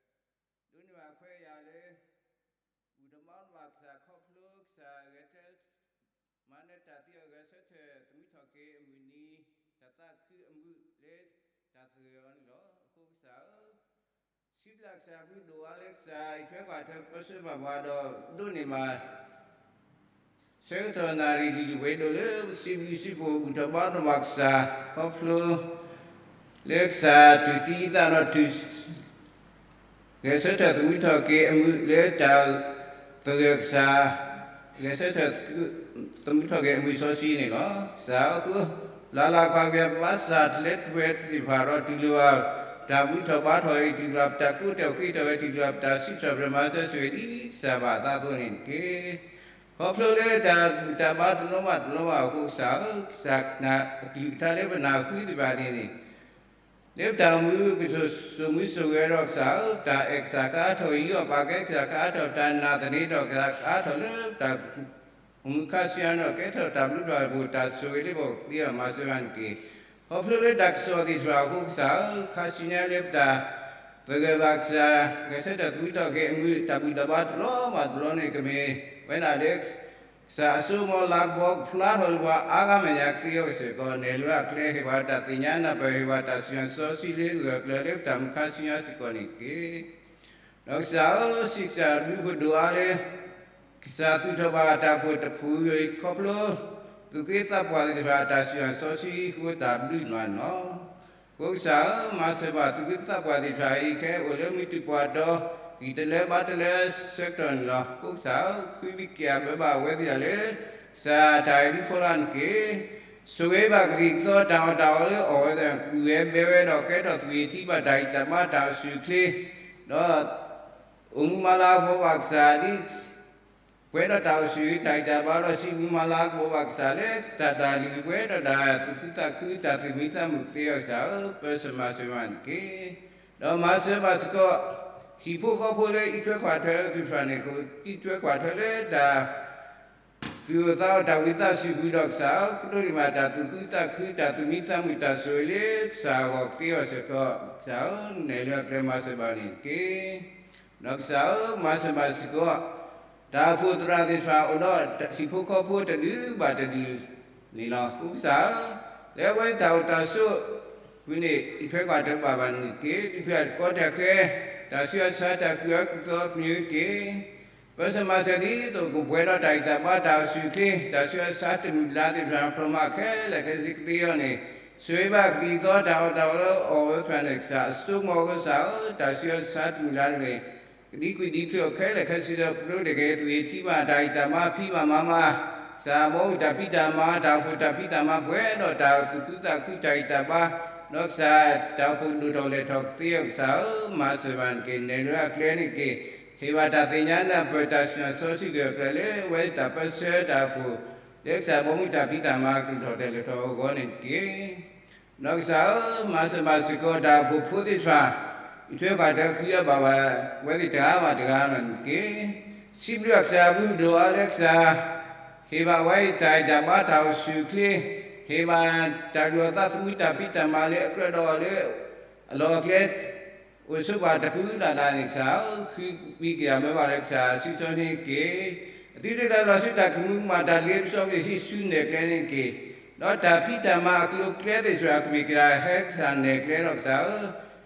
းန့ၢ်ဘၣ်ခွဲးယာ်လၢ ဘူၣ်ထီၣ်ဘါထီၣ်ဘၣ်ကစၢ်ခီဖျိကစၢ်ဂဲၤဆၢထၢၣ် မၤနၢၤတၢ်သံအဂဲၤဆၢထၢၣ် သမူထီၣ်က့ၤအမုၢ်နံၤ တၢ်သးခုအမုာ်လၢတၢ်သဂၢၢ်အီၤန့ၣ်လီၤ. အဃိကစၢ်ဧၢ, စံးဘျုးကစၢ်အဘျုးဒိၣ်အါလၢကစၢ်အံးထွဲကွၢ်ထွဲပၢဆှၢဘၣ်ပှၤဒီးဒိးန့ၢ်ဘၣ် ဆၢကတီၢ်နၣ်ရံၣ်လံာ်ဝဲဒိၣ်လၢ စံးဘျုးစံးဖှိၣ်ဘူၣ်ထီၣ်ဘါထီၣ်ဘၣ်ကစၢ် ခီဖျိ လၢကစၢ်တူၢ်သံသးဒီးတူၢ် ဂဲၤဆၢထၢၣ်သမူထီၣ်က့ၤအမုာ်လၢတၢ်သဂၢၢ်ကစၢ်, ဂဲၤဆၢထၢၣ်သမူထီၣ်က့ၤအမုာ်စီဆှံန့ၣ်လီၤ. ကစၢ်အဃိ လၢ်လၢ်ကွၢ်ကွၢ် ဘၣ်ဆၣ်တလဲတဝဲသ့ၣ်တဖၣ်ဒီး တုၤလၢတၢ်ဘူၣ်ထီၣ်ဘါထီၣ်အံၤ တုၤလၢပတၢ်ကိးတၢ်ဃ့ထီၣ်ဝဲ တုၤလၢပတၢ်စံးထီၣ်ပတြၢၤမၤစၢၤဆိၣ်ဂ့ၤဒ်ကစၢ်ဘၣ်အသးအသိးန့ၣ်တက့ၢ်. ခီဖျိလၢတၢ်ဘူၣ်တၢ်ဘါတဘျီဘၣ်တဘျီဘၣ်အဃိကစၢ်ဧၢ, ကစၢ်အကလုၢ်ကထါလၢပနၢ်ဟူသ့ၣ်တဖၣ်န့ၣ်န့ၣ် လၢပတၢ်အိၣ်မူကစိာ်စိာ်မူစိာ်ဂဲၤဒီးကစၢ်ဧၢ, ပတၢ်အဲၣ်ကစၢ်ကအါထီၣ်, ယွၤပာ်ကဲကစၢ်ကအါထီၣ်, ပတၢ်နာ်သန့ၤထီၣ်ကစၢ်ကအါထီၣ်လၢပတၢ်အိၣ်မူခါဆူညါဒီး ကဲထီၣ်တၢ်ဘျုးတၢ်ဖှိၣ် တၢ်ဆိၣ်ဂ့ၤလၢပဂီၢ်သ့အီၤ မၤစၢၤဘၣ်န့ၣ်တက့ၢ်. ခီဖျိလၢတၢ်ကစီၣ်သ့ၣ်တဖၣ်အဃိကစၢ်ဧၢ, ခါဆူညါလၢပတၢ်သဂၢၢ်ဘၣ်ကစၢ်, ဂဲၤဆၢထၢၣ်သမူထီၣ်က့ၤအမုာ် တၢ်ဘူၣ်တၢ်ဘါတဘျီဘၣ်တဘျီန့ၣ် ကမ့ၢ်ဝဲဒၣ်လၢ ကစၢ်အစိကမီၤလၤကပီၤကဖျါထီၣ်လၢပှၤအါဂၤမဲာ်ညါကသ့အီၤကစၢ်ကီး နဲၣ်လၢအကျဲ ဟ့ၣ်ပှၤတၢ်သ့ၣ်ညါနၢ်ပၢၢ် ဟ့ၣ်ပှၤတၢ်စူၢ်စီဆှံလၢဂၢၢ်ကျၢၤလၢပတၢ်အိၣ်မူခါဆူညါစ့ၢ်ကီးန့ၣ်တက့ၢ်. ဒီးကစၢ်ဧၢ, စံးကစၢ်အဘျုးဖှိၣ်ဒိၣ်အါလၢ ကစၢ်သူၣ်ထီၣ်ဘၣ်တၢ်အိၣ်ဖှိၣ်တဖုအံၤခီဖျိ သူၣ်က့သးပှၢ်သ့ၣ်တဖၣ်အတၢ်စူၢ်စီဆှံအဃိ တၢ်ဘျုးနၤန့ၣ်လီၤ. အဃိကစၢ်ဧၢ, မၤစၢၤဘၣ်သူၣ်က့သးပှၢ်သ့ၣ်တဖၣ်အံၤ ခဲအံၤအိၣ်လၢမုၢ်တူာ်ပှၢ်ဒီး ဂံၢ်တလၢဘါတလၢဆၢကတီၢ်န့ၣ်လီၤ. အဃိကစၢ်ဧၢ, ဃုဘံၣ်က့ၤအဘၢဘၣ်အဝဲသ့ၣ်တဖၣ်လၢ ကစၢ်တၢ်အဲၣ်ဒူဖိလၢ်န့ၣ်တက့ၢ်. ဆိၣ်ဂ့ၤဘၣ်ကသံၣ်ကသီတၢ်အီၣ်တၢ်အီလၢအီၣ်ဝဲသ့ၣ် ကွံာ်ဝဲဘဲဝဲဒီးကဲထီၣ်သွံၣ်ထံဘၣ်တၢ်ဂံၢ်တၢ်ဘါတၢ်အိၣ်ဆူၣ်အိၣ်ချ့ ဒီး အိၣ်မူမၤလၤကပီၤဘၣ်ကစၢ်ဒ် ပှဲၤဒီးတၢ်အိၣ်ဆူၣ်တၢ်ဂံၢ်တၢ်ဘါဒီး စံးမုၢ်မၤလၤကပီၤဘၣ်ကစၢ်လၢ ကစၢ်တၢ်လုၢ်ပှဲၤဒီးတၢ်သူၣ်ခုသးခု တၢ်သူၣ်မံသးမုာ်သ့အီၤကစၢ်ဧၢ, ပၢဆှၢမၤစၢၤဘၣ်န့ၣ်တက့ၢ်. ဒီးမၤစၢၤဘၣ်စ့ၢ်ကီး ဟံၣ်ဖိဃီဖိလၢအံးထွဲကွၢ်ထွဲသ့ၣ်တဖၣ်န့ၣ် အံးထွဲကွၢ်ထွဲလၢတၢ် သူၣ်အိၣ်သးအိၣ်တၢ်ဝံသးစူၤပူၤဒီးကစၢ်ဧၢ, ကတိၤဒံးမးတၢ်သူၣ်ခုသးခု တၢ်သူၣ်မံသးမုာ်တၢ်ဆိၣ်ဂ့ၤလၢကစၢ်အဂီၢ်သ့အီၤစ့ၢ်ကီး, ကစၢ်ဧၢ, နဲၣ်လၢအကျဲမၤစၢၤဘၣ်န့ၣ်တက့ၢ်. ဒီးကစၢ်ဧၢ, မၤစၢၤဘၣ်စ့ၢ်ကီး တၢ်အိၣ်ဖှိၣ်သရၣ်သ့ၣ်တဖၣ်အိၣ်ဒီးဟံၣ်ဖိဃီဖိတဒူၣ်ဘၣ်တဒူၣ်န့ၣ်လီၤ. အဃိကစၢ်ဧၢ, လၢအဝဲတၢ်အိၣ်တၢ်ဆိး ဝံၤန့ၣ် အံးထွဲကွၢ်ထွဲဘၣ်ဘၣ်န့ၣ်တက့ၢ်. ဒုးဖုၣ်အတကီတၢၢ်ခဲ တၢ်ဆူးအဆါတၢ်ကူၣ်အၢကူၣ်သီပညိၣ်တက့ၢ်. ပၢဆှၢမၤစၢၤဒ်သိးကပှဲၤဒီးတၢ်ဂံၢ်တၢ်ဘါတၢ်အိၣ်ဆူၣ်အိၣ်ချ့ တၢ်ဆူးအဆါတမုာ်လၤသ့ၣ်တဖၣ် ပျီမၤခဲလၢာ်ခဲဆ့ကသ့အီၤန့ၣ်, ဆိၣ်ဂ့ၤဘၣ်ကသံၣ်ကသီတၢ်အီၣ်တၢ်အီလၢအီၣ်ဝဲသ့ၣ်တဖၣ်န့ၣ် ကစၢ်အစိကမီၤကစၢ်ဧၢ, တၢ်ဆူးအဆါတမုာ်လၤတဂ့ၤ ကဒံကွံာ်ဒံဖျိးခဲလၢာ်ခဲဆ့ဒီး ပဒိးန့ၢ်က့ၤသွံၣ်ထံဘၣ် တၢ်ဂံၢ်တၢ်ဘါဖံးဘၣ်မၤမၤ, ကစၢ်ဘီမုၢ်တၢ်ဖံးတၢ်မၤ တၢ်အိၣ်ဖှိၣ်တၢ်ဖံးတၢ်မၤပှဲၤဒီးတၢ်သူၣ်ခုသးခုတၢ်ဂံၢ်တၢ်ဘါ, ဒီးကစၢ်တၢ်အိၣ်ဖှိၣ်ဒိၣ်ထီၣ်လဲၢ်ထီၣ်ကသ့အီၤကစၢ်ဧၢ, မၤစၢၤဘၣ်န့ၣ်တက့ၢ်. နဲၣ်လၢအကျဲန့ၣ်တက့ၢ်. ဟ့ၣ်ဘၣ်တၢ်သ့ၣ်ညါနၢ်ပၢၢ်တၢ်စူၢ်စီဆှံဂၢၢ်ကျၢၤလၢအဝဲတၢ်ပၢဆှၢတၢ်အိၣ်ဖှိၣ် လၢကစၢ်ဘီမုၢ်တၢ်ဖံးတၢ်မၤကလုၢ်ထီၣ်တဲာ်လဲၤထီၣ်အဂီၢ်န့ၣ်တက့ၢ်. ဒီးကစၢ်ဧၢ, မၤစၢၤဘၣ်စ့ၢ်ကီးတၢ်အိၣ်ဖှိၣ်ဖိသ့ၣ်တဖၣ်, အံးထွဲကွၢ်ထွဲဃုအၢဘၣ်ဝဲသ့ၣ်တဂၤဘၣ်တဂၤန့ၣ်တက့ၢ်. စံးဘျုးအကစၢ်အဘျုးဒိၣ်အါလၢကစၢ် ဟ့ၣ်ဘၣ်ဝဲအံၤတၢ်ဂံၢ်တၢ်ဘါတၢ်အိၣ်ဆူၣ်အိၣ်ချ့, ဟ့ၣ်ဘၣ်တၢ်လုၢ်အီၣ်သးသမူတၢ်ဖံးတၢ်မၤလၢအကြၢးဒီးအီၤလၢ အလီၢ်အကျဲ အိၣ်ဆိးပှၤတပူၤလၢ်လၢ်န့ၣ်ကစၢ်ဧၢ, ဃုဘံၣ်က့ၤအဘၢဘၣ်လၢကစၢ်စုစီန့ၣ်တက့ၢ်. အသုတလၢလီၤဆူတၢ်ကမူၤကမၣ်တၢ်လ့ပစီက့ၤဟံးဆူနဲၣ်ကျဲန့ၣ်တက့ၢ်. ဒီးတၢ်ဖံးတၢ်မၤအကျိၤအကျဲသ့ၣ်တဖၣ် ကမ့ၢ်က့ၤဟဲကစၢ်နဲၣ်ကျဲဒီးကစၢ်ဧၢ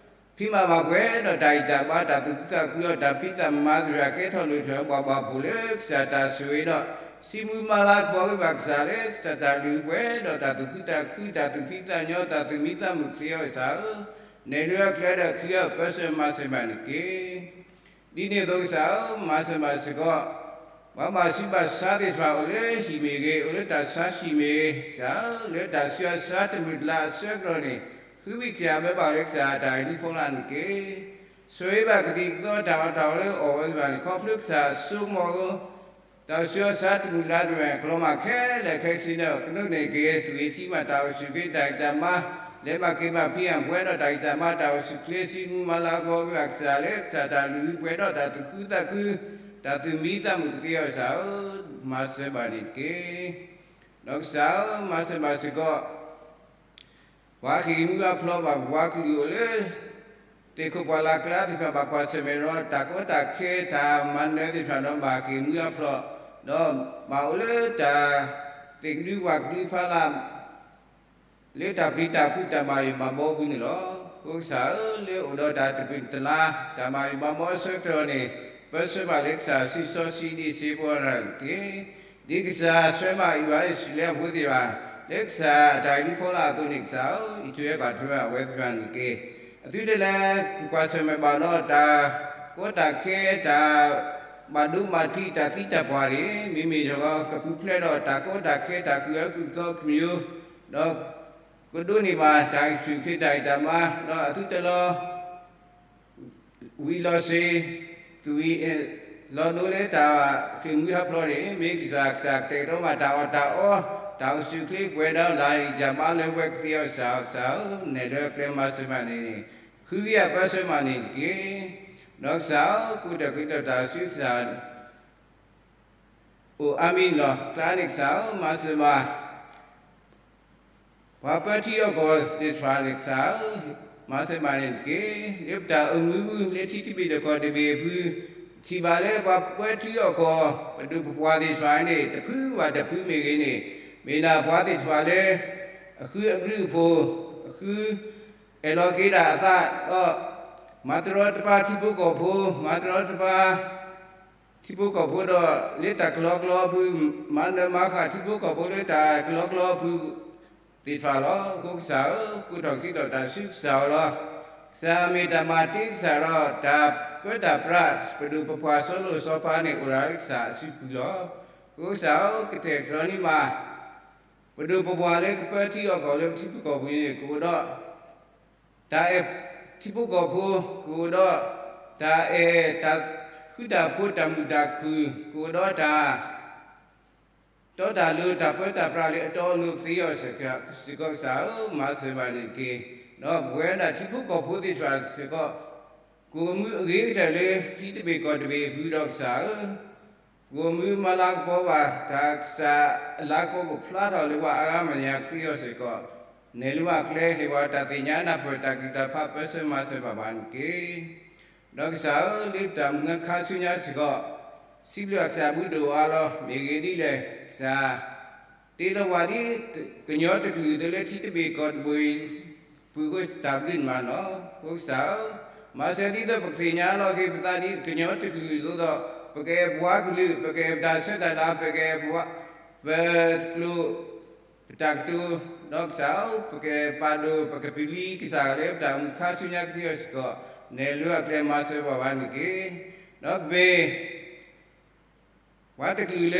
ဖံးမၤဘၣ်ပှဲၤဒီးတၢ်ဂံၢ်တၢ်ဘါတၢ်သူၣ်ခုသးခုဒီးတၢ်ဖံးတၢ်မၤသ့ၣ်တဖၣ် ကဲထီၣ်လိၣ်ထီၣ်ပှၤဘၣ်ဖှိၣ်လၢကစၢ်တၢ်ဆိၣ်ဂ့ၤဒီး စံးမုၢ်မၤလၤကပီၤက့ၤဘၣ်ကစၢ်လၢကစၢ်တၢ်လုၢ်ပှဲၤဒီးတၢ်သူၣ်ခုသးခု တၢ်သူၣ်ဖံးသးညီ တၢ်သူၣ်မံသးမုာ်ကသ့အီၤကစၢ်ဧၢ, နဲၣ်လၢအကျဲဒီးခံဂၤ ပၢဆှၢမၤစၢၤဘၣ်န့ၣ်တက့ၢ်. ဒ်န့ၣ်အသိးကစၢ်ဧၢ, မၤစၢၤဘၣ်စ့ၢ်ကီး ပှၤဘၣ်ဆူးဘၣ်ဆါသ့ၣ်တဖၣ်အိၣ်လၢဟံၣ်မ့ၢ်ဂ့ၤ အိၣ်လၢတၢ်ဆါဟံၣ်မ့ၢ်ဂ့ၤ ကစၢ်ဧၢ, လၢတၢ်ဆူးအဆါတမုာ်တလၤအဆၢကတီၢ်န့ၣ် ဃုဘံၣ်က့ၤအဘၢဘၣ်လၢကစၢ်တၢ်အဲၣ်ဒူဖိလၢ်န့ၣ်တက့ၢ်. ဆိၣ်ဂ့ၤဘၣ်ကသံၣ်ကသီတၢ်အီၣ်တၢ်အီလၢအီၣ်ဝဲသ့ၣ်တဖၣ်န့ၣ် ခီဖျိကစၢ်အစိကမီၤဧၢ တၢ်ဆူးအဆါတမုာ်လၤတမုာ် ကလီၤမၢ်ခဲလၢာ်ခဲဆ့န့ၣ် ကဒိးန့ၢ်က့ၤ သူၣ်ဂ့ၤထံမး တၢ်အိၣ်ဆူၣ်ချ့တၢ်ဂံၢ်တၢ်ဘါ, လဲၤမၤက့ၤမၤဖံးအပှဲၤဒီးတၢ်ဂံၢ်တၢ်ဘါ တၢ်အိၣ်ဆူၣ်ချ့ စုမုၢ်မၤလၤကပီၤ ဝံဘၣ်ကစၢ်လၢကစၢ်တၢ်လုၢ်ဟံၣ်ပှဲၤဒီးတၢ်သူၣ်ခုသးခု တၢ်သူၣ်မံသးမုာ်ကသ့အီၤကစၢ်ဧၢ, မၤစၢၤဘၣ်န့ၣ်တက့ၢ်. ဒီးကစၢ်ဧၢ မၤစၢၤဘၣ်စ့ၢ်ကီး ပှၤဟ့ၣ်မူအဖျိဘၣ် ပှၤကလုာ်အိၣ်လၢ သ့ၣ်ခိၣ်ပှၢ်လၢ်ကျါသ့ၣ်တဖၣ် ဘၣ်ကွၢ်ဆၢၣ်မဲာ်ဒီး တၢ်ကီတၢ်ခဲတၢ်မၤနၢၤသ့ၣ်တဖၣ်ဒီး ဘၣ်ဟ့ၣ်မူအဖျိ ဒီးဘၣ်အိၣ်လၢတၢ်သ့ၣ်ကဒုပှၢ်ကဒုဖးလၢ် လၢတၢ်ပျံၤတၢ်ဖုးတၢ်ဘၣ်ယိၣ်ဘၣ်ဘီပူၤန့ၣ်လီၤ. အဃိကစၢ်ဧၢ လၢအိၣ်ဒီးတၢ်တပၢၢ်တလၤ တၢ်ဘၣ်ယိၣ်ဘၣ်ဘီအဆၢကတီၢ်န့ၣ် ပၢဆှၢဘၣ်လၢကစၢ်စုစီဆှံဒ်စ့ဖိတဂၤတက့ၢ်. ဒ်ကစၢ်ဆှၢမၤအံၣ်ဘၣ်အံၣ်စရ့လးဖိသ့ၣ်တဖၣ် လၢကစၢ်တၢ်အုၣ်ဖီလာ်အသိးန့ၣ် ကစၢ်ဧၢ အံးထွဲကွၢ်ထွဲအဝဲသ့ၣ်တဖၣ်န့ၣ်တက့ၢ်. အသုတလဲၤကွၢ်ဆၢၣ်မဲာ်ဘၣ်ဒီးတၢ်ကီတၢ်ခဲ တၢ်ဘၣ်ဒိဘၣ်ထံး တၢ်သံတၢ်ပှၢ်န့ၣ် မ့မ့ၢ်ဒီးကပူၤဖျဲးဒီးတၢ်ကီတၢ်ခဲ တၢ်ကူၣ်အၢကူၣ်သီကမံၤ ဒီးကဒိးန့ၢ်ဘၣ်တၢ်အိၣ်ဆူၣ်ချ့တၢ်ဂံၢ်တၢ်ဘါ ဒီးအသုတလီၤ ဝံၤလီၤစ့ၤ သူၣ်ဝံၤ လီၤဒိလၢတၢ်ဃ့ၢ်မှံဟးဖျိးန့ၣ် မ့ၢ်ကစၢ် ကစၢ်ကတဲာ်ကတီၤမး တၢ်အီၣ်တၢ်အီ တၢ်အိၣ်ဆူၣ်ချ့ပှဲၤဒီးလၢ်တၢ်မၤလၢပှဲၤကသ့အီၤကစၢ် ကစၢ်ဧၢ နဲၣ်လၢအကျဲမၤစၢၤမးန့ၣ် ဃုကယၤပၢဆှၢမးန့ၣ်တက့ၢ်. ဒီးကစၢ်ဧၢ ကိးတၢ်ဃ့တၢ်တၢ်ဆူကစၢ် အိၣ်အါမံၤလီၤ. ကျါန့ၣ်ကစၢ်ဧၢ မၤစၢၤဘၣ် ပှၤပၢထံအီၣ်ကီၢ်သ့ၣ်တဖၣ်န့ၣ်ကစၢ်ဧၢ မၤစၢၤဘၣ်န့ၣ်တက့ၢ်. လၢပတၢ်အိၣ်မူလၢထံတဘ့ၣ်ဒီးကီၢ်တဘ့ၣ်အဖု ထံၣ်ဘၣ်လၢပှၤပၢထံအီၣ်ကီၢ် ပဒိၣ်ပပှၢ်သ့ၣ်တဖၣ်န့ၣ် တဖုဘၣ်တဖုမ့ၢ်ဂ့ၤန့ၣ် မ့ၢ်ဒၣ်ပှၤသ့ၣ်တဖၣ်လၢ အဃုအဘျုးအဖှိၣ် အဃု အဲၣ်လီၤက့ၤဒၣ်အသးဒီး မၤတရီတပါထံဖိကီၢ်ဖိ မၤတရီတပါ ထံဖိကီၢ်ဖိဒီး လၢတၢ်ကလီကလီအဖု မၤနၢၤမၤဃၣ်ထံဖိကီၢ်ဖိလၢတၢ်ကလီကလီအဖုသ့ၣ်တဖၣ်လီၤ. အဃိကစၢ်ဧၢ ကိးထီၣ်ဃ့ထီၣ်တၢ်ဆူကစၢ်အီၤလီၤ. ကစၢ်မ့ၢ်တၢ်မၤတ့ကစၢ်ဒီး တၢ်ပၢတၢ်ပြး ပဒိၣ်ပပှၢ်စီၤလိၣ်စီၤပၤန့ၣ် အိၣ်ဒၣ်လၢကစၢ်အစုပူၤလီၤ. အဃိကစၢ်ဧၢ ကတဲာ်ကတီၤန့ၢ်မး ပဒိၣ်ပပှၢ်လၢကပၢထံအီၣ်ကီၢ်လၢပထံဖိကီၢ်ဖိန့ၣ် ကအိၣ်ဒီး တၢ်အဲၣ်ထံဖိကီၢ်ဖိ ကအိၣ်ဒီး တၢ်အဲၣ်တၢ်ဃုတၢ်ဖိးတၢ်မုာ်တၢ်ခုၣ် ကအိၣ်ဒီးတၢ် တီတၢ်လိၤ တၢ်ပၢတၢ်ပြးလၢအတီအလိၤကသ့အီၤစ့ၢ်ကီး ကစၢ်ဧၢ မၤစၢၤဘၣ်န့ၣ်တက့ၢ်. ဒီးပဝဲဒၣ်ထံဖိကီၢ်ဖိသ့ၣ်တဖၣ်စ့ၢ်ကီး ကအိၣ်မူအဂ့ၤကတၢၢ်လၢထံတဘ့ၣ်ကီၢ်တဘ့ၣ်အဖုဒီးကစၢ်ဧၢ ကအိၣ်မူမၤလၤကပီၤဘၣ် တၢ်ကစၢ်အလၤကပီၤကဖျါထီၣ်လၢပှၤအါဂၤမဲာ်ညါကသ့အီၤစ့ၢ်ကီး နဲၣ်လၢပှၤကျဲဟ့ၣ်ပှၤတၢ်သ့ၣ်ညါနၢ်ပၢၢ်တၢ်ကလုၢ်တၢ်ဖးပၢဆှၢမၤစၢၤဘၣ်ပှၤန့ၣ်တက့ၢ်. ဒီးကစၢ်ဧၢ လၢပတၢ်မုၢ်နံၤခါဆူညါစ့ၢ်ကီး စံးဘျုးအကစၢ်ဘူးဒိၣ်အါလီၤ မ့ၢ်ဂ့ၤဒ်လဲၣ် ကစၢ် တ့လီၤပှၤဒ်ကညီတကလုာ်အသိးလၢထံတဘ့ၣ်ကီၢ်တဘ့ၣ် ပူၤဃိတၢ်ဘျုးနမၤလီၤ. အဃိကစၢ်ဧၢ မၤစၢၤဒ်သိးပကသ့ၣ်ညါလီၤက့ၤပသးဒ်ကညီတကလုာ်အသိးဒီး ပကအဲၣ်ပှၤကလုာ် ပကအဲၣ်ပတၢ်ဆၢတၢ်လၤ ပကအဲၣ်ပှၤ ပကျိာ် ပတၢ်ကတိၤ ဒီးကစၢ်ဧၢ ပကအဲၣ်ပာ်ဒိၣ် ပကပလံၤကစၢ်လၢပတၢ်မုၢ်နံၤခါဆူညါကသ့အီၤစ့ၢ်ကီး နဲၣ်လၢအကျဲမၤစၢၤဘၣ်ပှၤန့ၣ်တက့ၢ်. ဒီးကမ့ၢ် ပှၤတကလုာ်လၢ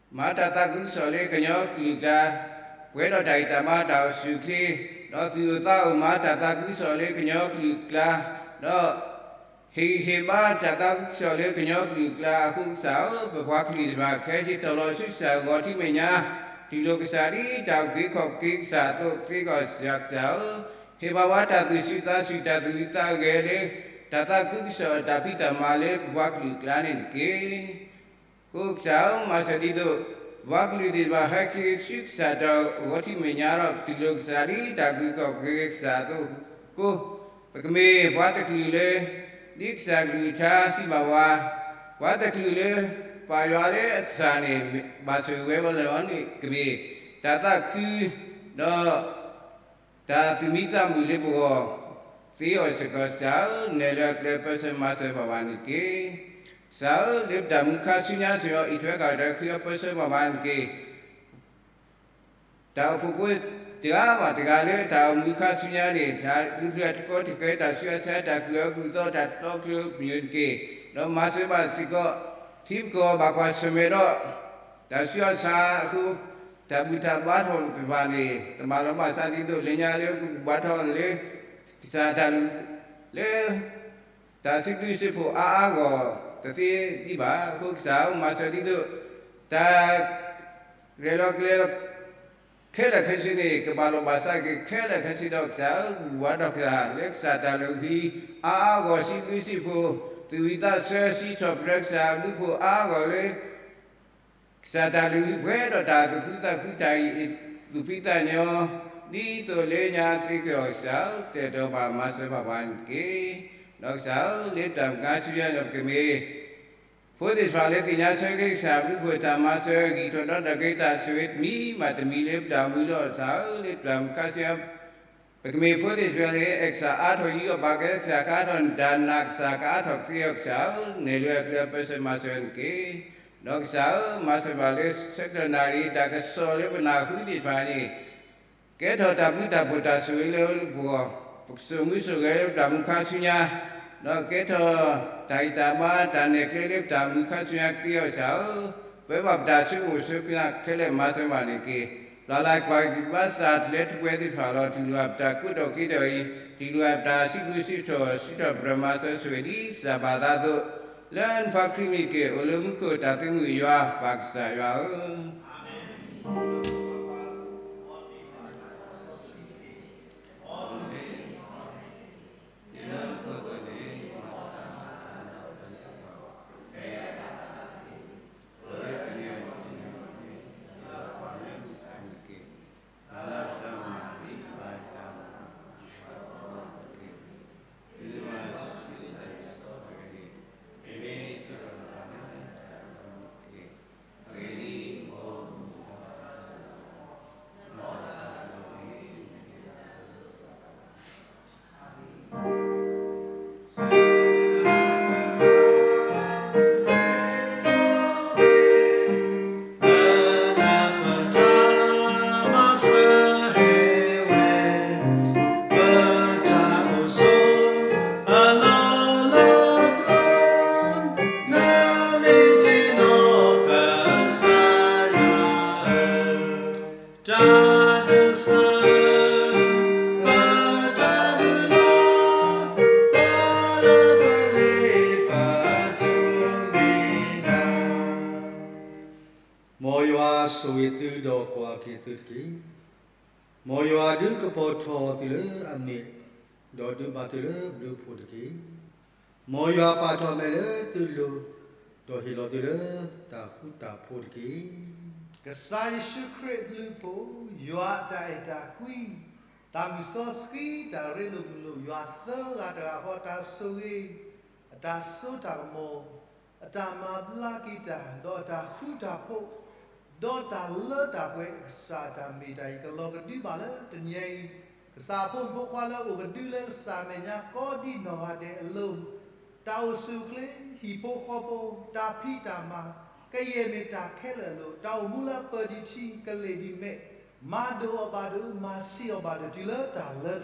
မၤတၢ်သးခုကစီၣ်လၢကညီကလုာ်အကျါ, ပှဲၤဒီးတၢ်ဂံၢ်တၢ်ဘါတၢ်အိၣ်ဆူၣ်အိၣ်ချ့, ဒီးသူၣ်အိၣ်သးအိၣ်မၤတၢ်သးခုကစီၣ်လၢကညီကလုာ်အကျါ, ဒီးဟ့ၣ်ဂံၢ်ဟ့ၣ်ဘါတၢ်သးခုကစီၣ်လၢကညီကလုာ်အကျါအဃိကစၢ်ဧၢ, ပပှၤကလုာ်တဖၣ်ခဲအံၤ တီၢ်လီၤဆူကစၢ်ဂီၤထံးမဲာ်ညါ, တူၢ်လိာ်ကစၢ်ဒ်တၢ်အုၣ်က့ၤခီၣ်က့ၤကစၢ်အသိး ကသ့ကီၢ်စၢ်ကစၢ်ဧၢ, ဟ့ၣ်ဘၣ်ပှၤတၢ်သူၣ်ဆူၣ်သးဆူၣ် တၢ်သူၣ်ဂ့ၤသးဂဲၤလၢ တၢ်သးခုကစီၣ်တၢ်ဖံးတၢ်မၤလၢပပှၤကလုာ်အကျါန့ၣ်တက့ၢ်. အဃိကစၢ်ဧၢ, မၤစၢၤဒ်သိး ပပှၤကလုာ်သ့ၣ်တဖၣ် ဟဲက့ၤဆူကစၢ်တၢ်ဂီၤထံးမဲာ်ညါဒီး ကတူၢ်လိာ်ကစၢ်ဒ်တၢ်အုၣ်က့ၤခီၣ်က့ၤကစၢ်အသိးအဃိ, ပကမ့ၢ်ပှၤတကလုာ်လၢ ဒ်ကစၢ်ကလုၢ်ကထါစံးဘၣ်ပှၤ, ပှၤတကလုာ်လၢ ပၢ်ယွၤလၢအကစၢ်န့ၣ် ဘၣ်ဆိၣ်ဂ့ၤဝဲလီၤန့ၣ် ကမ့ၢ် တၢ်သးခု ဒီး တၢ်သူၣ်မံသးမုာ်လၢပဂီၢ် သ့အီၤစ့ၢ်ကီးကစၢ်ဧၢ, နဲၣ်လၢအကျဲပၢဆှၢမၤစၢၤဘၣ်ပှၤန့ၣ်တက့ၢ်. ကစၢ်ဧၢ, လၢပတၢ်မုၢ်ခါဆူညါစ့ၢ်ကီး အံးထွဲဃာ်တၢ်ဃ့အီၤပၢဆှၢဘၣ်ပှၤန့ၣ်တက့ၢ်. တၢ်အိၣ်ဖှိၣ်ဖိတဂၤဘၣ်တဂၤလၢတၢ်အိၣ်မူခါဆူညါန့ၣ် တၢ်ဒုးဖျၢၣ်တကီတကဲ တၢ်ဆူးတၢ်ဆါ တၢ်ကူၣ်အၢကူၣ်သီ တၢ်တီကျိၤပညိၣ်တက့ၢ်. ဒီးမၤစၢၤဘၣ်စ့ၢ်ကီး ထံပကီၢ်ဘၣ်ကွၢ်ဆၢၣ်မဲာ်ဒီး တၢ်ဆူးတၢ်ဆါအဃိ တၢ်ဘူၣ်တၢ်ဘါထီၣ်တဖၣ်န့ၣ် တမၤလီၤဘၣ်စးဒ်သိး လၢညါလၢပဘူၣ်ဘါထီၣ်လၢ ကစၢ်တၢ်လုၢ်လၢ တၢ်စံးဘျုးစံးဖှိၣ်အါအါဂီၢ်ဂီၢ်တသ့ဒံးဘၣ်. အဃိကစၢ်ဧၢ, မၤစၢၤဒ်သိး တၢ် ရဲၣ်လီၤကျဲၤလီၤ ခဲလၢာ်ခဲဆ့န့ၣ် ကဘၣ်လိာ်ဘၣ်စးက့ၤခဲလၢာ်ခဲဆ့ဒီးကစၢ်ဧၢ, ဘူၣ်ဘၣ်ဒီးကစၢ် လၢကစၢ်တၢ်လုၢ်ဟံၣ်အါအါဂီၢ်ဂီၢ်, စံးဘျုးစံးဖှိၣ် သူၣ်ဝံၣ်သးဆၢ စံးထီၣ်ပတြၢၤကစၢ်အဘျုးအဖှိၣ်အါအါဂီၢ်ဂီၢ်လၢ ကစၢ်တၢ်လုၢ်ဟံၣ်ပှဲၤဒီးတၢ်သူၣ်ခုသးခု တၢ်အ့ၣ်သူၣ်ဖှံသးညီ, ဒ်သိးလၢညါသ့က့ၤအီၤကစၢ်ဧၢ, ကတဲာ်ကတီၤဘၣ်မၤစၢၤဘၣ်ပှၤန့ၣ်တက့ၢ်. ဒီးကစၢ်ဧၢ, လၢတၢ်မုၢ်ခါဆူညါန့ၣ် ပကမ့ၢ် ဖိသ့ၣ်တဖၣ်လၢသ့ၣ်ညါဆၢက့ၤကစၢ်အဘျုးအဖှိၣ် တၢ်မၤစၢၤဂံၢ်ထီၣ်ဒီးတၢ်က့ၤတၢ်ဆိၣ်ဂ့ၤတမံၤဘၣ်တမံၤလၢပတၢ်အိၣ်မူဒီးကစၢ်ဧၢ, လၢတၢ်မုၢ်ခါဆူညါ ပကမ့ၢ်ဖိသ့ၣ်တဖၣ်လၢ အဲၣ်ကစၢ်အါထီၣ်ယံၤအီၣ်ဘၣ်ကဲကစၢ် ကအါထီၣ်နတၢ်နာ်ကစၢ် ကအါထီၣ်ကသ့အီၤကစၢ်ဧၢ, နဲၣ်လၢအကျဲပၢဆှၢမၤစၢၤန့ၣ်တက့ၢ်. ဒီးကစၢ်ဧၢ, မၤစၢၤဘၣ်လၢဆၢကတီၢ်နၣ်ရံၣ် တၢ်ကစီၣ်လၢပနၢ်ဟူသ့ၣ်တဖၣ်န့ၣ် ကဲထီၣ်တၢ်ဘျုးတၢ်ဖှိၣ်တၢ်ဆိၣ်ဂ့ၤလၢပဂီၢ်, ပကစိာ်မူစိာ်ဂဲၤလၢပတၢ်မုၢ်ခါဆူညါ, ဒီးကဲထီၣ်တၢ်ဂံၢ်တၢ်ဘါ တၢ်နဲၣ်ကျဲလၢပတၢ်မုၢ်ခါဆူညါကသ့အီၤကစၢ်ဧၢ, ပၢဘၣ်ပတၢ်ဆိကမိၣ်ဆိကမးခဲလၢာ်မၤစၢၤဘၣ်န့ၣ်တက့ၢ်. ပျၢ်လၢ်ကွၢ်ကံၣ်ဘါစၢ်တလဲတပှဲၤသ့ၣ်တဖၣ်လီၤ. တုၤလၢပတၢ်ကိးထီၣ်က့ၤထီၣ်အံၤ, တုၤလၢပတၢ်စံးဘျုးစံးထီၣ် စံးထီၣ်ပတြၢၤမၤစၢၤဆိၣ်ဂ့ၤဒ်ကစၢ်ဘၣ်သးအသိး, လၢနဖိခရံာ်မံၤတက့ၢ်. အိၣ်လၢမူခိၣ်တၢ်သုးမုၢ်ယွၤ ပၢ်ကစၢ်ယွၤဧၢ. မ်ယွၤဆိၣ်ဂ့ၤသုဒီးကွၢ်က့ၤသုတက့ၢ်. မ်ယွၤဒုးကပီၤထီၣ်သုလၢအမဲာ်, ဒီးဒုးဘၣ်သုလၢဘျုးဖှိၣ်တက့ၢ်. မ်ယွၤပာ်ထီၣ်အမဲာ်လၢသုလိၤ, ဒီးဟ့ၣ်လီၤသုလၢတၢ်ဃူတၢ်ဖိးတက့ၢ်. ကစၢ်ယ့ၣ်ၡူးခရံာ်အဘျုးအဖှိၣ်, ယွၤအတၢ်အဲၣ်တၢ်ကွံ, သးမုၢ်စီဆှံတၢ်ရ့လိာ်မုာ်လိာ် ယွၤသၢဂၤတဂၤဃီ တၢ်ဆိၣ်ဂ့ၤ, အတၢ်စိတၢ်ကမီၤ, အတၢ်မၤဘျါက့ၤတၢ်, ဒီးအတၢ်ဃူတၢ်ဖိး, ဒီးတၢ်လၢတၢ်ပှဲၤ ကစၢ်အတၢ်မ့ၢ်တၢ်အံၤ ကလီၤကဒုဘၣ်လၢတနံၤအံၤ, ကစၢ်အဖိမုၣ်ဖိခွါလၢအိၣ်ကဒုလၢကစၢ်အမဲာ်ညါ ကိးဒံးနီၢ်ဂၤဒဲးအလိၤ, တၢ်အိၣ်ဆူၣ်အိၣ်ချ့, ဟံၣ်ဖိဃီဖိ, တၢ်ဖံးတၢ်မၤ, ကယဲၢ်မ့ၢ်တၢ်ခဲလၢာ်အလိၤ, တၢ်အိၣ်မူလၢအပၢၢ်ဒံးထံ ကလ့ၢ်ဒံးမဲး, မၤဒိၣ်အီၤဘၣ်ဒိၣ်, မၤဆံးအီၤဘၣ်ဒိၣ် တုၤလၢတၢ်လၢတၢ်